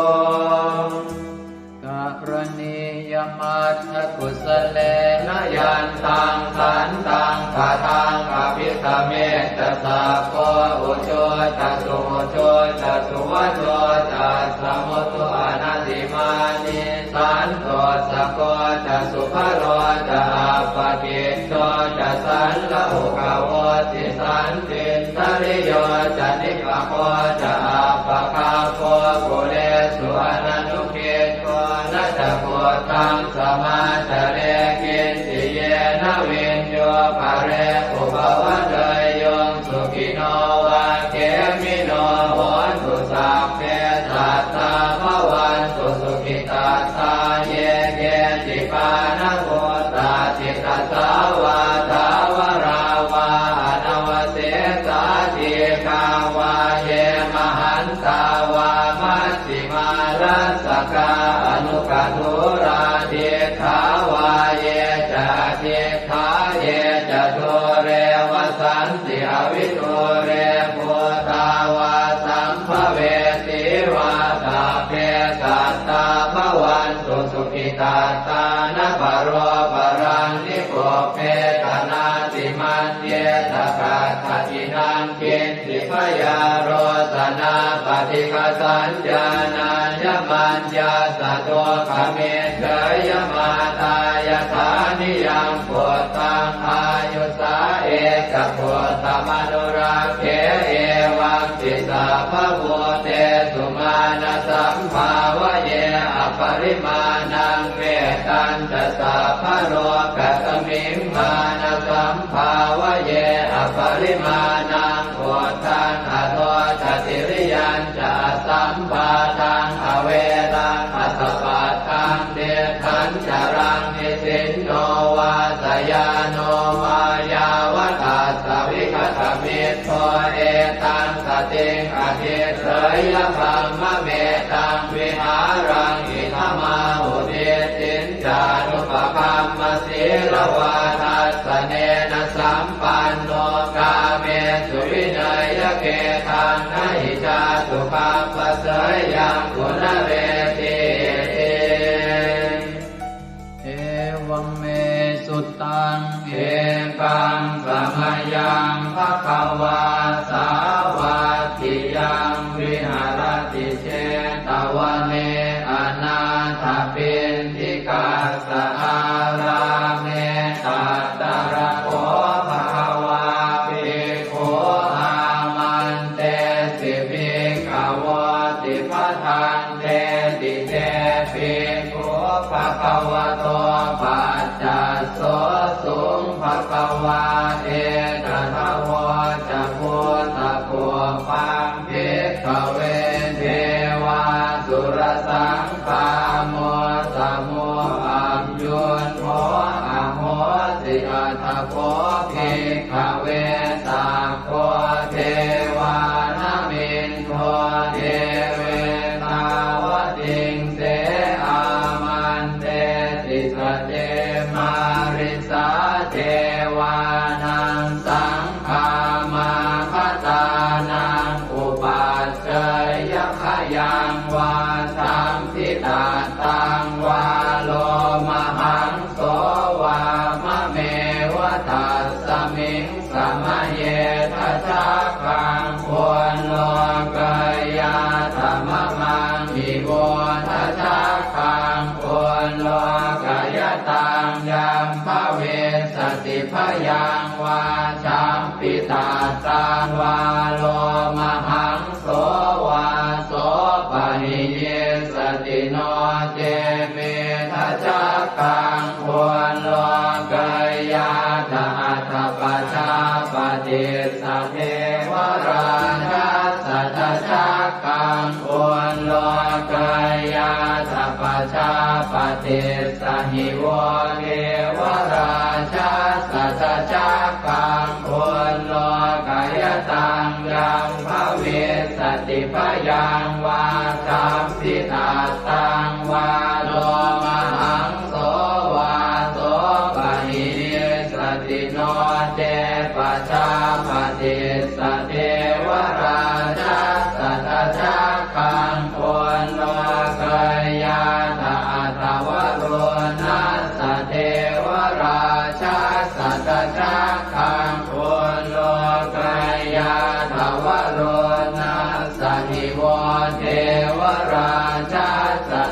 Karaṇīyamatthakusalena yantaṃ santaṃ padaṃ abhisamecca sakko ujū ca suhujū ca suvaco cassa mudu anatimānī santussako ca subharo ca appakicco ca sallahukavutti santindriyo ca nipako ca appagabbho kulesu ananu giddho. Na ca khuddaṃ samācare kiñci yena viññū pare upavadeyyuṃ. Sukhino vā khemino hontu sabbe sattā bhavantu sukhitattā. Ye keci pāṇabhūtatthi tasā vā thāvarā vā anavasesā dīghā vā ye mahantā vā maj jhimā rassakā aṇukathūlā diṭṭhā vā ye ca adiṭṭhā ye ca dūre vasanti avidūre bhūtā vā sambhavesī vā sabbe sattā bhavantu sukhitattā. Na paro paraṃ nikubbetha nātimaññetha katthaci naṃ kiñ ci byārosanā paṭighasaññā nāññamaññassa dukkhamiccheyya. Mātā yathā niyaṃ puttaṃ āyusā ekaputtamanurakkhe evampi sabbabhūtesu mānasambhāvaye aparimāṇaṃ. Mettañca sabbalokasmiṃ mānasambhāvaye aparimāṇaṃ uddhaṃ adho ca tiriyañca asambādhaṃ averaṃ asapattaṃ. Tiṭṭhañcaraṃ nisinno vā sayāno vā yāvatassa vigatamiddho etaṃ satiṃ adhiṭṭheyya brahmametaṃ vihāraṃ idhamāhu. Diṭṭhiñ ca anupagamma sīlavā dassanena sampanno kāmesu vineyya gedhaṃ na hi jātu gabbhaseyyaṃ punaretīti. Evaṃ me sutaṃ. Ekaṃ samayaṃ bhagavā sāvatthiyaṃ viharati jetavane anāthapiṇḍikassa ārāme. Tatra kho bhagavā bhikkhū āmantesi bhikkhavoti. Bhadanteti te bhikkhū bhagavato paccassosuṃ. Bhagavā etadavoca. Bhūtapubbaṃ bhikkhave devāsurasaṅ gāmo samo aññuñho ahosi. Atha kho bhikkhave sakko devānamindo devetāvatiṃse āmantesi. Sace mārisā devānaṃ saṅ gāmāgatānaṃ upaccayya khayaṃ vā sambhitattaṃ vā lomahaṃso vā mameva tassa Miṃ samaye dajaggaṃ ullokayātha mamaṃ ivo dajaggaṃ ullokayataṃ yaṃ bhavissati bhayaṃ vā champittattaṃ vā lomahaṃso vā sopahiyissati no ce me dajaggaṃ ullokayātha atha pajāpatissa devarājassa dajaggaṃ ullokayātha pajāpatissa hi vo devarājassa dajaggaṃ ullokayataṃ yaṃ bhavissati bhayaṃ vā champittattaṃ vā lomahaṃso vā sopahiyissati no ce pajāpatissa devarājassa dajaggaṃ ullokayātha atha varuṇassa devarājassa dajaggaṃ ullokayātha varuṇassa hi vo devarājassa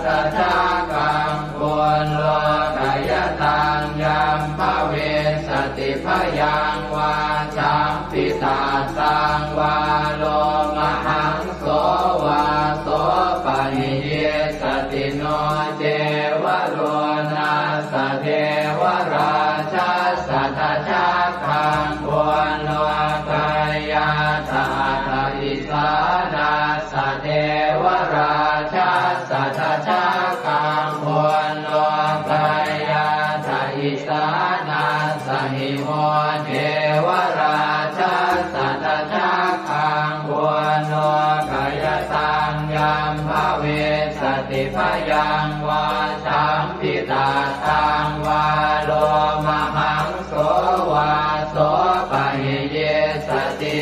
dajaggaṃ ullokayataṃ yaṃ bhavissati bhayaṃ vā champittattaṃ vā lomahaṃso vā sopahiyissati no ce varuṇassa devarājassa dajaggaṃ ullokayātha atha isānassa devarājassa dajaggaṃ ullokayātha isānassa hi vo devarājassa dajaggaṃ ullokayataṃ yaṃ bhavissati bhayaṃ vā champittattaṃ vā lomahaṃso vā sopahiyissati.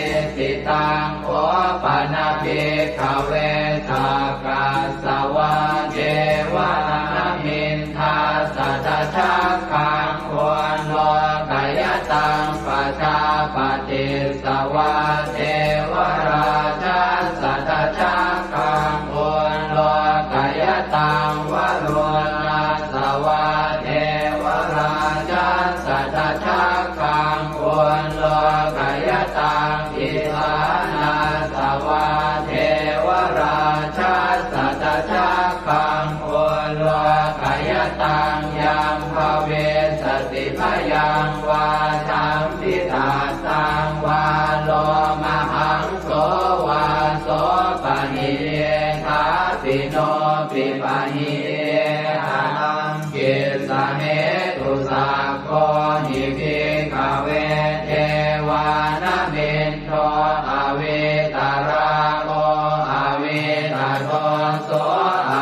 Taṃ kho pana bhikkhave sakkas savā devanāmiṃ dassa dajaggaṃ ullokayataṃ pajāpatissa vā devarājassa dajaggaṃ ullokayataṃ varuṇassa vā devarājassa dajaggaṃ ullokayataṃ isānassa vā devarājassa dajaggaṃ ullokayataṃ yaṃ bhavissati bhayaṃ vā champittattaṃ vā lomahaṃso vā sopahiyye thāpi no pipahiye haraṃ. Kissa hetu sakko hi bhikkhave devānamindo avītarāgo avītadoso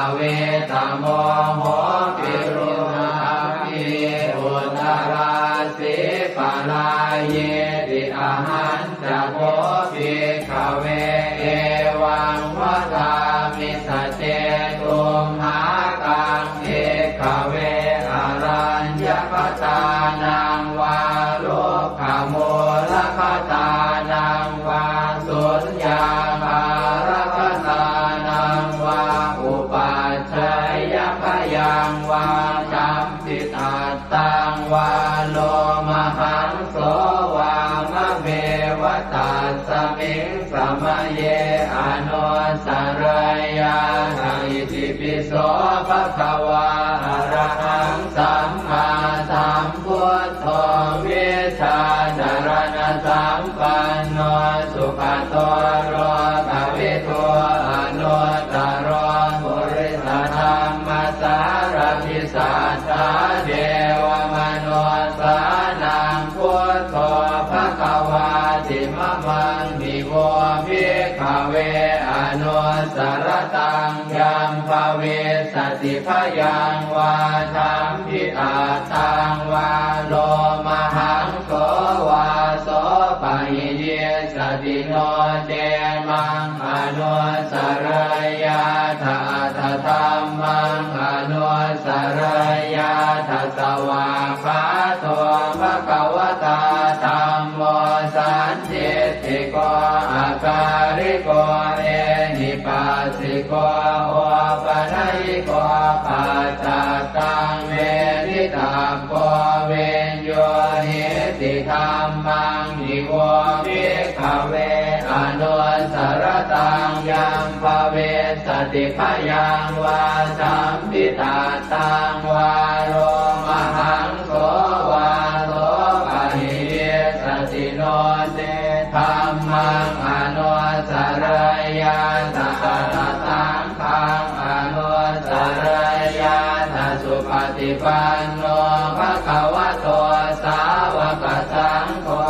avītamoho virūḷhakī uttarāsī parāyīti. Ahañ ca kho bhikkhave evaṃ vadāmi: sace tumhākaṃ bhikkhave araññakatānaṃ vā rukkhamūlakatānaṃ vā suññāgārakatānaṃ vā upajjhāyabhayaṃ vā champittattaṃ vā lomahaṃso vā mameva tasmiṃ samaye anussarayyātha. Itipi so bhagavā arahaṃ sammāsambuddho vijjācaraṇasampanno sugato lokavidū anuttaro purisadammasārathi satthā devamanussānaṃ buddho bhagavāti. Mamaṃ hi vo bhikkhave anussarattaṃ yaṃ bhavissati bhayaṃ vā champittattaṃ vā lomahaṃso vā sopahiyissati no ce maṃ anussarayyātha atha dhammaṃ anussarayyātha. Svākkhāto bhagavatā dham sandiṭṭhiko akāliko ehipassiko opanayiko paccattaṃ veditabbo viññūhīti. Dhammaṃ hi vo bhikkhave anussaratāṃ yaṃ bhavissati bhayaṃ vā sampittattaṃ vā lomahaṃso vā so pahīyissati no ce dhammaṃ anussarayyātha atha saṅghaṃ anussarayyātha. Supaṭipanno bhagavato sāvakasaṅgho,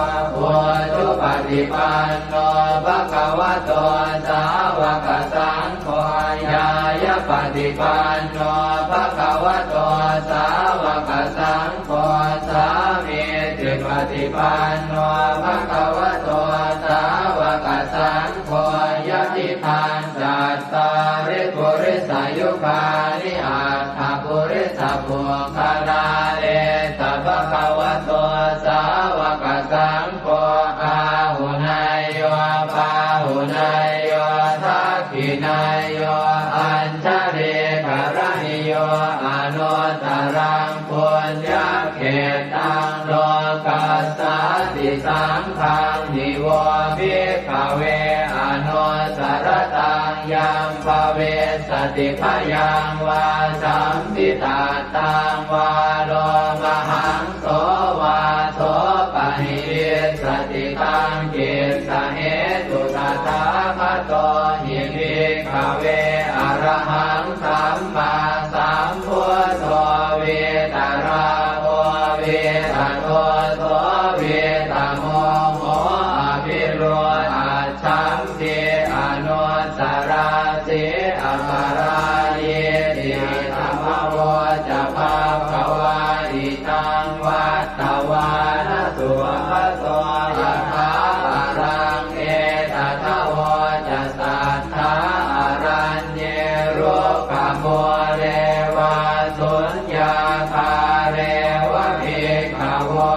ujupaṭipanno bhagavato sāvakasaṅgho, ñāyapaṭipanno bhagavato sāvakasaṅgho, sāmīcipaṭipanno bhagavato sāvakasaṅgho, yadidaṃ cattāri purisayugāni aṭṭha purisapuggalā, esa bhagavato sāvakasaṅgho, āhuneyyo pāhuneyyo dakkhiṇeyyo añjalikaraṇīyo anuttaraṃ puññakkhettaṃ lokassāti. Saṅghaṃ hi vo bhikkhave anussaratāṃ yaṃ bhavissati bhayaṃ vā sampittattaṃ vā lomahaṃso vā so pahīyissati. Taṃ kissa hetu tathāgato hi bhikkhave arahaṃ sammāsambuddho vītarāgo vītadoso vītamoho abhirūḷhaccham ti anussarāsi aparājīti. Idamavoca bhagavā. Idaṃ vattavāna bhagavato yathābalaṃ etadavoca satthā araññe rukkhamūle vā suññāgāre va bhikkhavo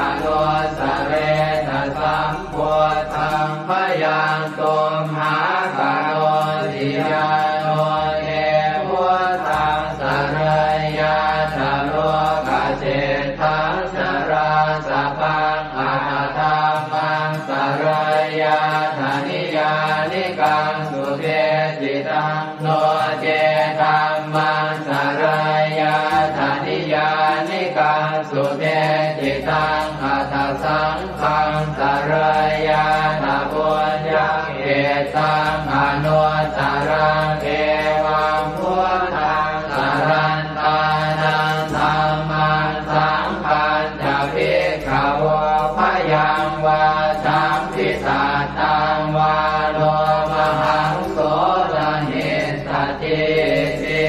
anussaretha sam buddhaṃ bhayaṃ tumhākarosi. Yāno te buddhaṃ sarayyātha lokaseṭṭhaṃ narāsabhaṃ atha dhammaṃ sarayyātha niyyānikaṃ subheccittaṃ no ce dhammaṃ sarayyātha niyyānikaṃ subheccittaṃ atha saṅghaṃ sarayyātha puññakkhettaṃ anuttaraṃ. Evaṃ buddhaṃ sarantānaṃ dhammaṃ saṅghañca bhikkhavo bhayaṃ vā sampittattaṃ vā lomahaṃso na hessatīti.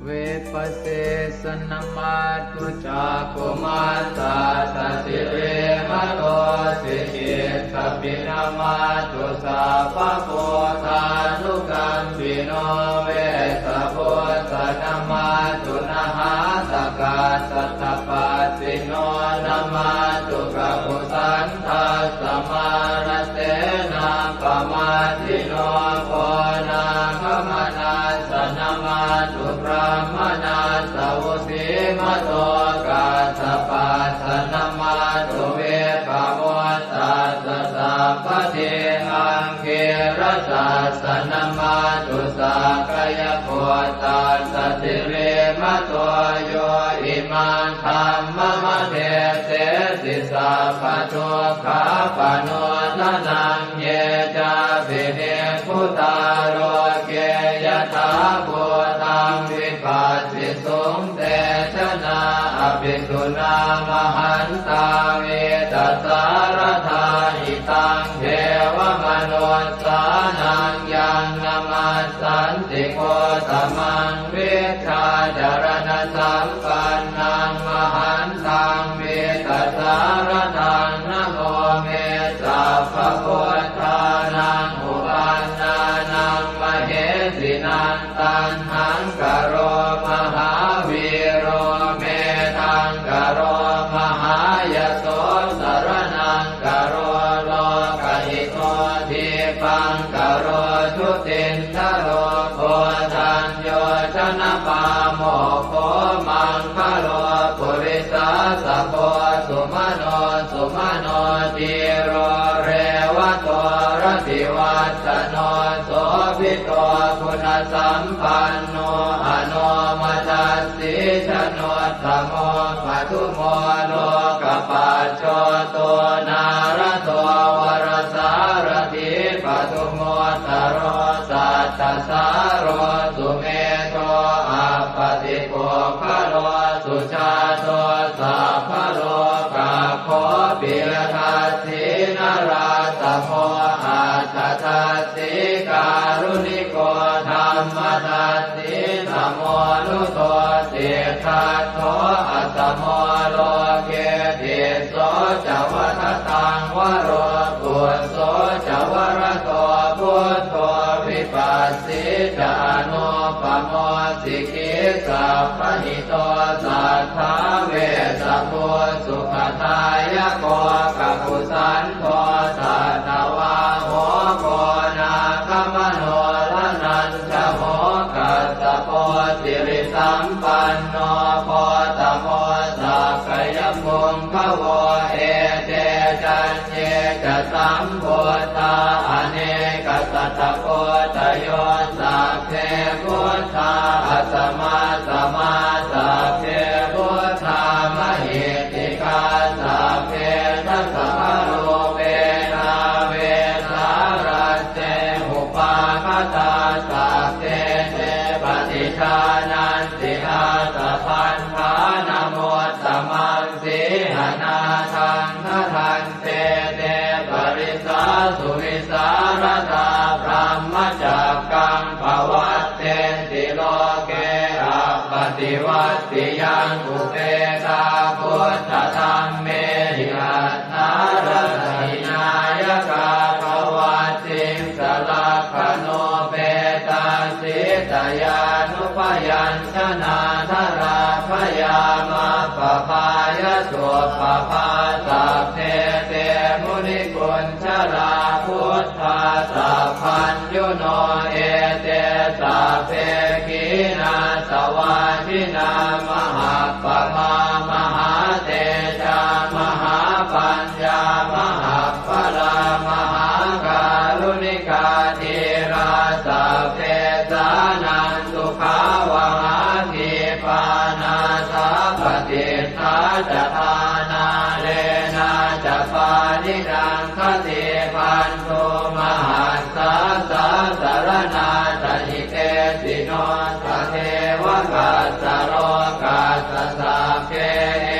Vipassissa namatthu cakkhumantassa sirīmato. Sikhītsapi namatthu sabbabuddhānukampino. Vessabhussa namatthu nhātakassa tapassino. Namatthu kakusandhassa mārasenappamaddino. Konāgamanassa namatthu brāhmaṇassa vusīmato. Kassapassa namatthu vippamuttassa sabbadhi. Aṅgīrasassa namatthu sakyaputtassa sirīmato. Yo imaṃ dhammamādesesi sabbadukkhāpanūdanaṃ. Ye cāpi nibbutā loke yathābhūtaṃ vipassisuṃ, te janā apisuṇā mahantā vītasāradā. Hitaṃ devamanussānaṃ yaṃ namassanti Gotamaṃ, vijjācaraṇasampannaṃ mahantaṃ vītasāradaṃ. Namo me sabbabuddhānaṃ uppannānaṃ mahesinaṃ. Taṇhaṅkaro mahāvīro, medhaṅkaro mahāyaso, sar sumano dhīro revato rativassano sobhito guṇasampanno anomadassī januttamo padumo lokapajjoto nārado varasārathī padumu ttaro sattasāro sumedho appatipuggalo sujāto sabbalokaggo piyadassī narāsamo atthadassī kāruṇiko dhammadassī tamonudo siddhattho asamo loke tisso ca vadataṃ varo phusso ca varado buddho vipassī ca anūpamo sikhī sabbahito satthā vessabhū sukhadāyako kakusandho satthavāho koṇāgamano dhananjavo kassapo sirisampanno gotamo sakyapuṅgavo ete caññe ca sambuddhā anekasatakoṭayo sabbe buddhā asamasamā sabbe buddhā mahiddhikā sabbe dasabalūpena vesāratte upagatā sabbe te paṭijānanti ātappamāṇamuttamaṃ sīhanatthaṃ khattante te parisā suvisāradā brahmacakkaṃ pavattenti loke appaṭivattiyaṃ upekkā buddhadhammehi aṭṭhārasa hināyakā pavattissa lakkhaṇūpetā sītayanupayañjanādharā bhayamappabbāya suppabhā sabbe te munikuñjarā buddhā sabbaññuno ete sabbe khīṇāsavā jinā mahappamā mahātejā mahāpaññā mahappalā mahākāruṇikā dhīrā sabbesānaṃ sukhāvahā khīpā nāthapaṭiṭṭhā ca dhānāḷena ca pāṇinaṃ khaṭibantho mahassā sāsaraṇā ca hitesino tatheva kassa lokassa sabbe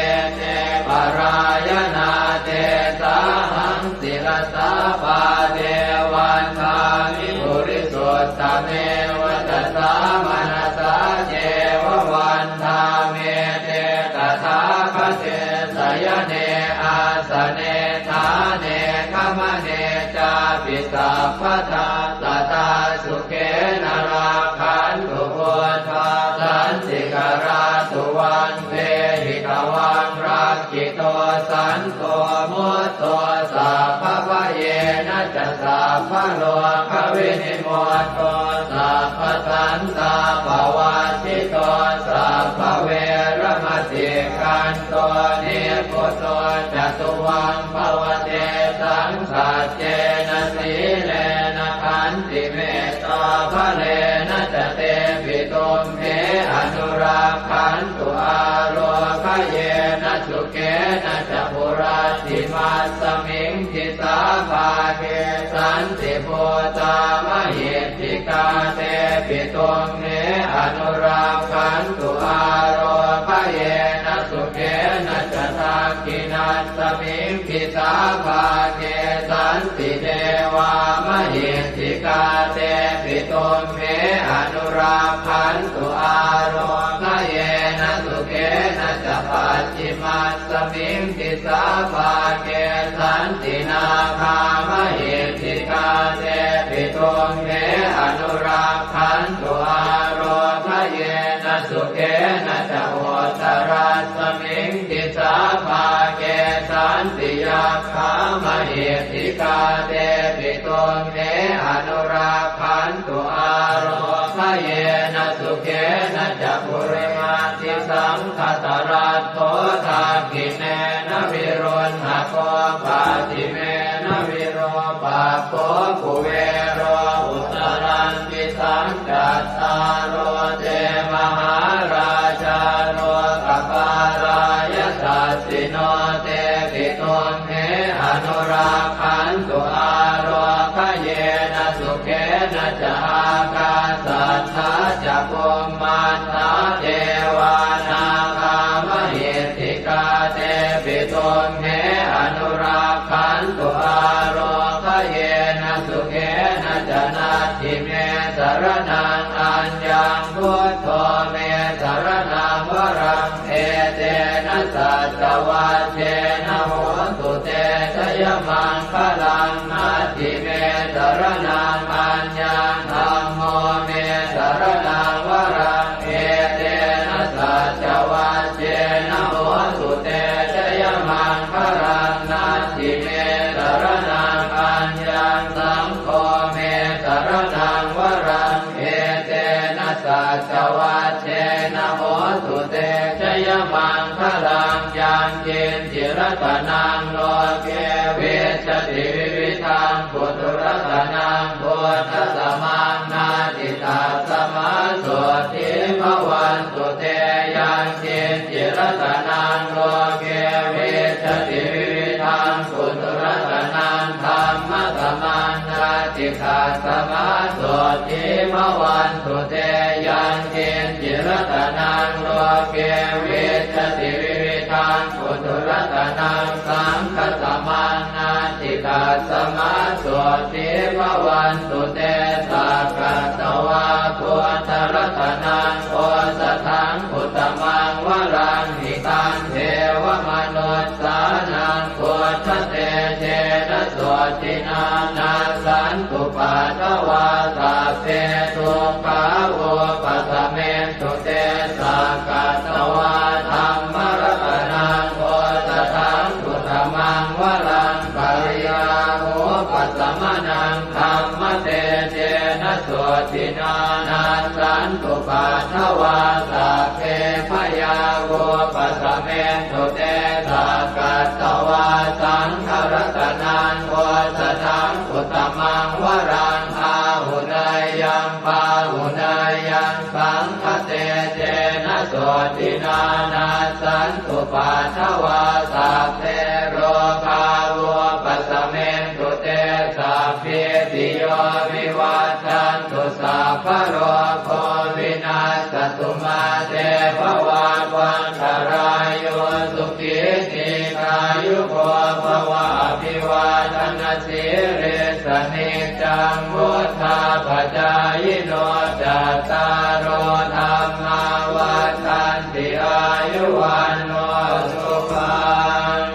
ete parāyanā tesāhaṃ sirasā pāde vandāmi purisuttame vacasā manasā ceva vandāmete tathāgate sayane āsane ṭhāne gamane cāpi sabbadā sadā sukhena rakkhantu buddhā santikarā tuvaṃ dehi tvaṃ rakkhito santo mutto sabbabhayena ca sabbarogavinimutto sabbasantāpavajjito sabbaveramatikkanto nibbuto ca tuvaṃ bhava tesaṃ saccena sīlena khantimettābalena ca tepi tumhe anurakkhantu ārogyena sukhena ca hurattimasmiṃ disābhāge santibhūtā mahiddhikā tepi tumhe anurakkhantu ārogyena sukhena ca dakkhiṇasmiṃ disābhāge santi devā mahiddhikā tepi tumhe anurakkhantu ārogyena sukhena ca pacchimasmiṃ disābhāge santi nāgā mahiddhikā tepi tumhe anurakkhantu ārogyena sukhena ca uttarasmiṃ disābhāge santi yakkhā mahiddhikā tepi tumhe anurakkhantu ārogyena yena sukhena ca purimaṃ disaṃ dhataraṭṭho dakkhiṇena viruḷhako pacchimena virūpakkho kuvero uttaraṃ disaṃ. Cattāro te mahārājā lokapālā yasassino tepi tumhe anurakkhantu ālokayena sukhena ca. Ākāsaṭṭhā ca bhummaṭṭhā devā nāgā mahiddhikā tepi tumhe anurakkhantu ālokayena sukhena ca. Natthi me saraṇaṃ aññaṃ, buddho me saraṇaṃ varaṃ, etena saccavajjena hotu te jayamaṅgalaṃ. Natthi me saraṇaṃ aññaṃ, dhammo me saraṇaṃ varaṃ, etena saccavajjena hotu te jayamaṅgalaṃ. Natthi me saraṇaṃ aññaṃ, saṅgho me saraṇaṃ varaṃ, etena saccavajjena hotu te jayamaṅgalaṃ. Yaṅkiñci ratanaṃ loke vijjati vividhaṃ puthu, ratanaṃ buddhasamaṃ natthi, tasmā sotthī bhavantu te. Yaṅkiñci ratanaṃ loke vijjati vividhaṃ puthu, ratanaṃ dhammasamaṃ natthi, tasmā sotthī bhavantu te. Yaṅkiñci ratanaṃ loke vijjati vividhaṃ puthu, ratanaṃ saṅghasamaṃ natthi, tasmā sotthī bhavantu te. Sakkatvā buddharatanaṃ osathaṃ uttamaṃ varaṃ, hitaṃ devamanussānaṃ buddhatejena sotthinā, nassantupaddavā sabbe dukkhā vūpasamentu te. Sakkatvā dhammaratanaṃ osathaṃ uttamaṃ varaṃ, pariḷāhūpasamanaṃ dhammatejena sotthinā, nassantupaddavā sabbe bhayā vūpasamentu te. Sakkatvā saṅgharatanaṃ osathaṃ uttamaṃ varaṃ, āhuneyyaṃ pāhuneyyaṃ saṅghatejena sotthinā, nassantupaddavā sabbe rogā vūpasamentu te. Sabbītiyo vivajjantu, sabbarogo vinassatu, mā te bhavatvantarāyo, sukhī dīghāyuko bhava. Abhivādanasīlissa niccaṃ vuḍḍhāpacāyino, cattāro dhammā vaḍḍhanti, āyu vaṇṇo sukhaṃ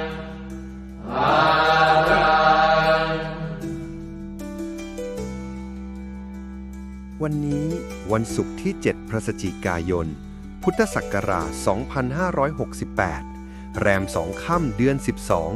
balaṃ. วันนี้วันศุกร์ที่ เจ็ด พฤศจิกายน พุทธศักราช สองพันห้าร้อยหกสิบแปด แรม สอง ค่ำ เดือน สิบสอง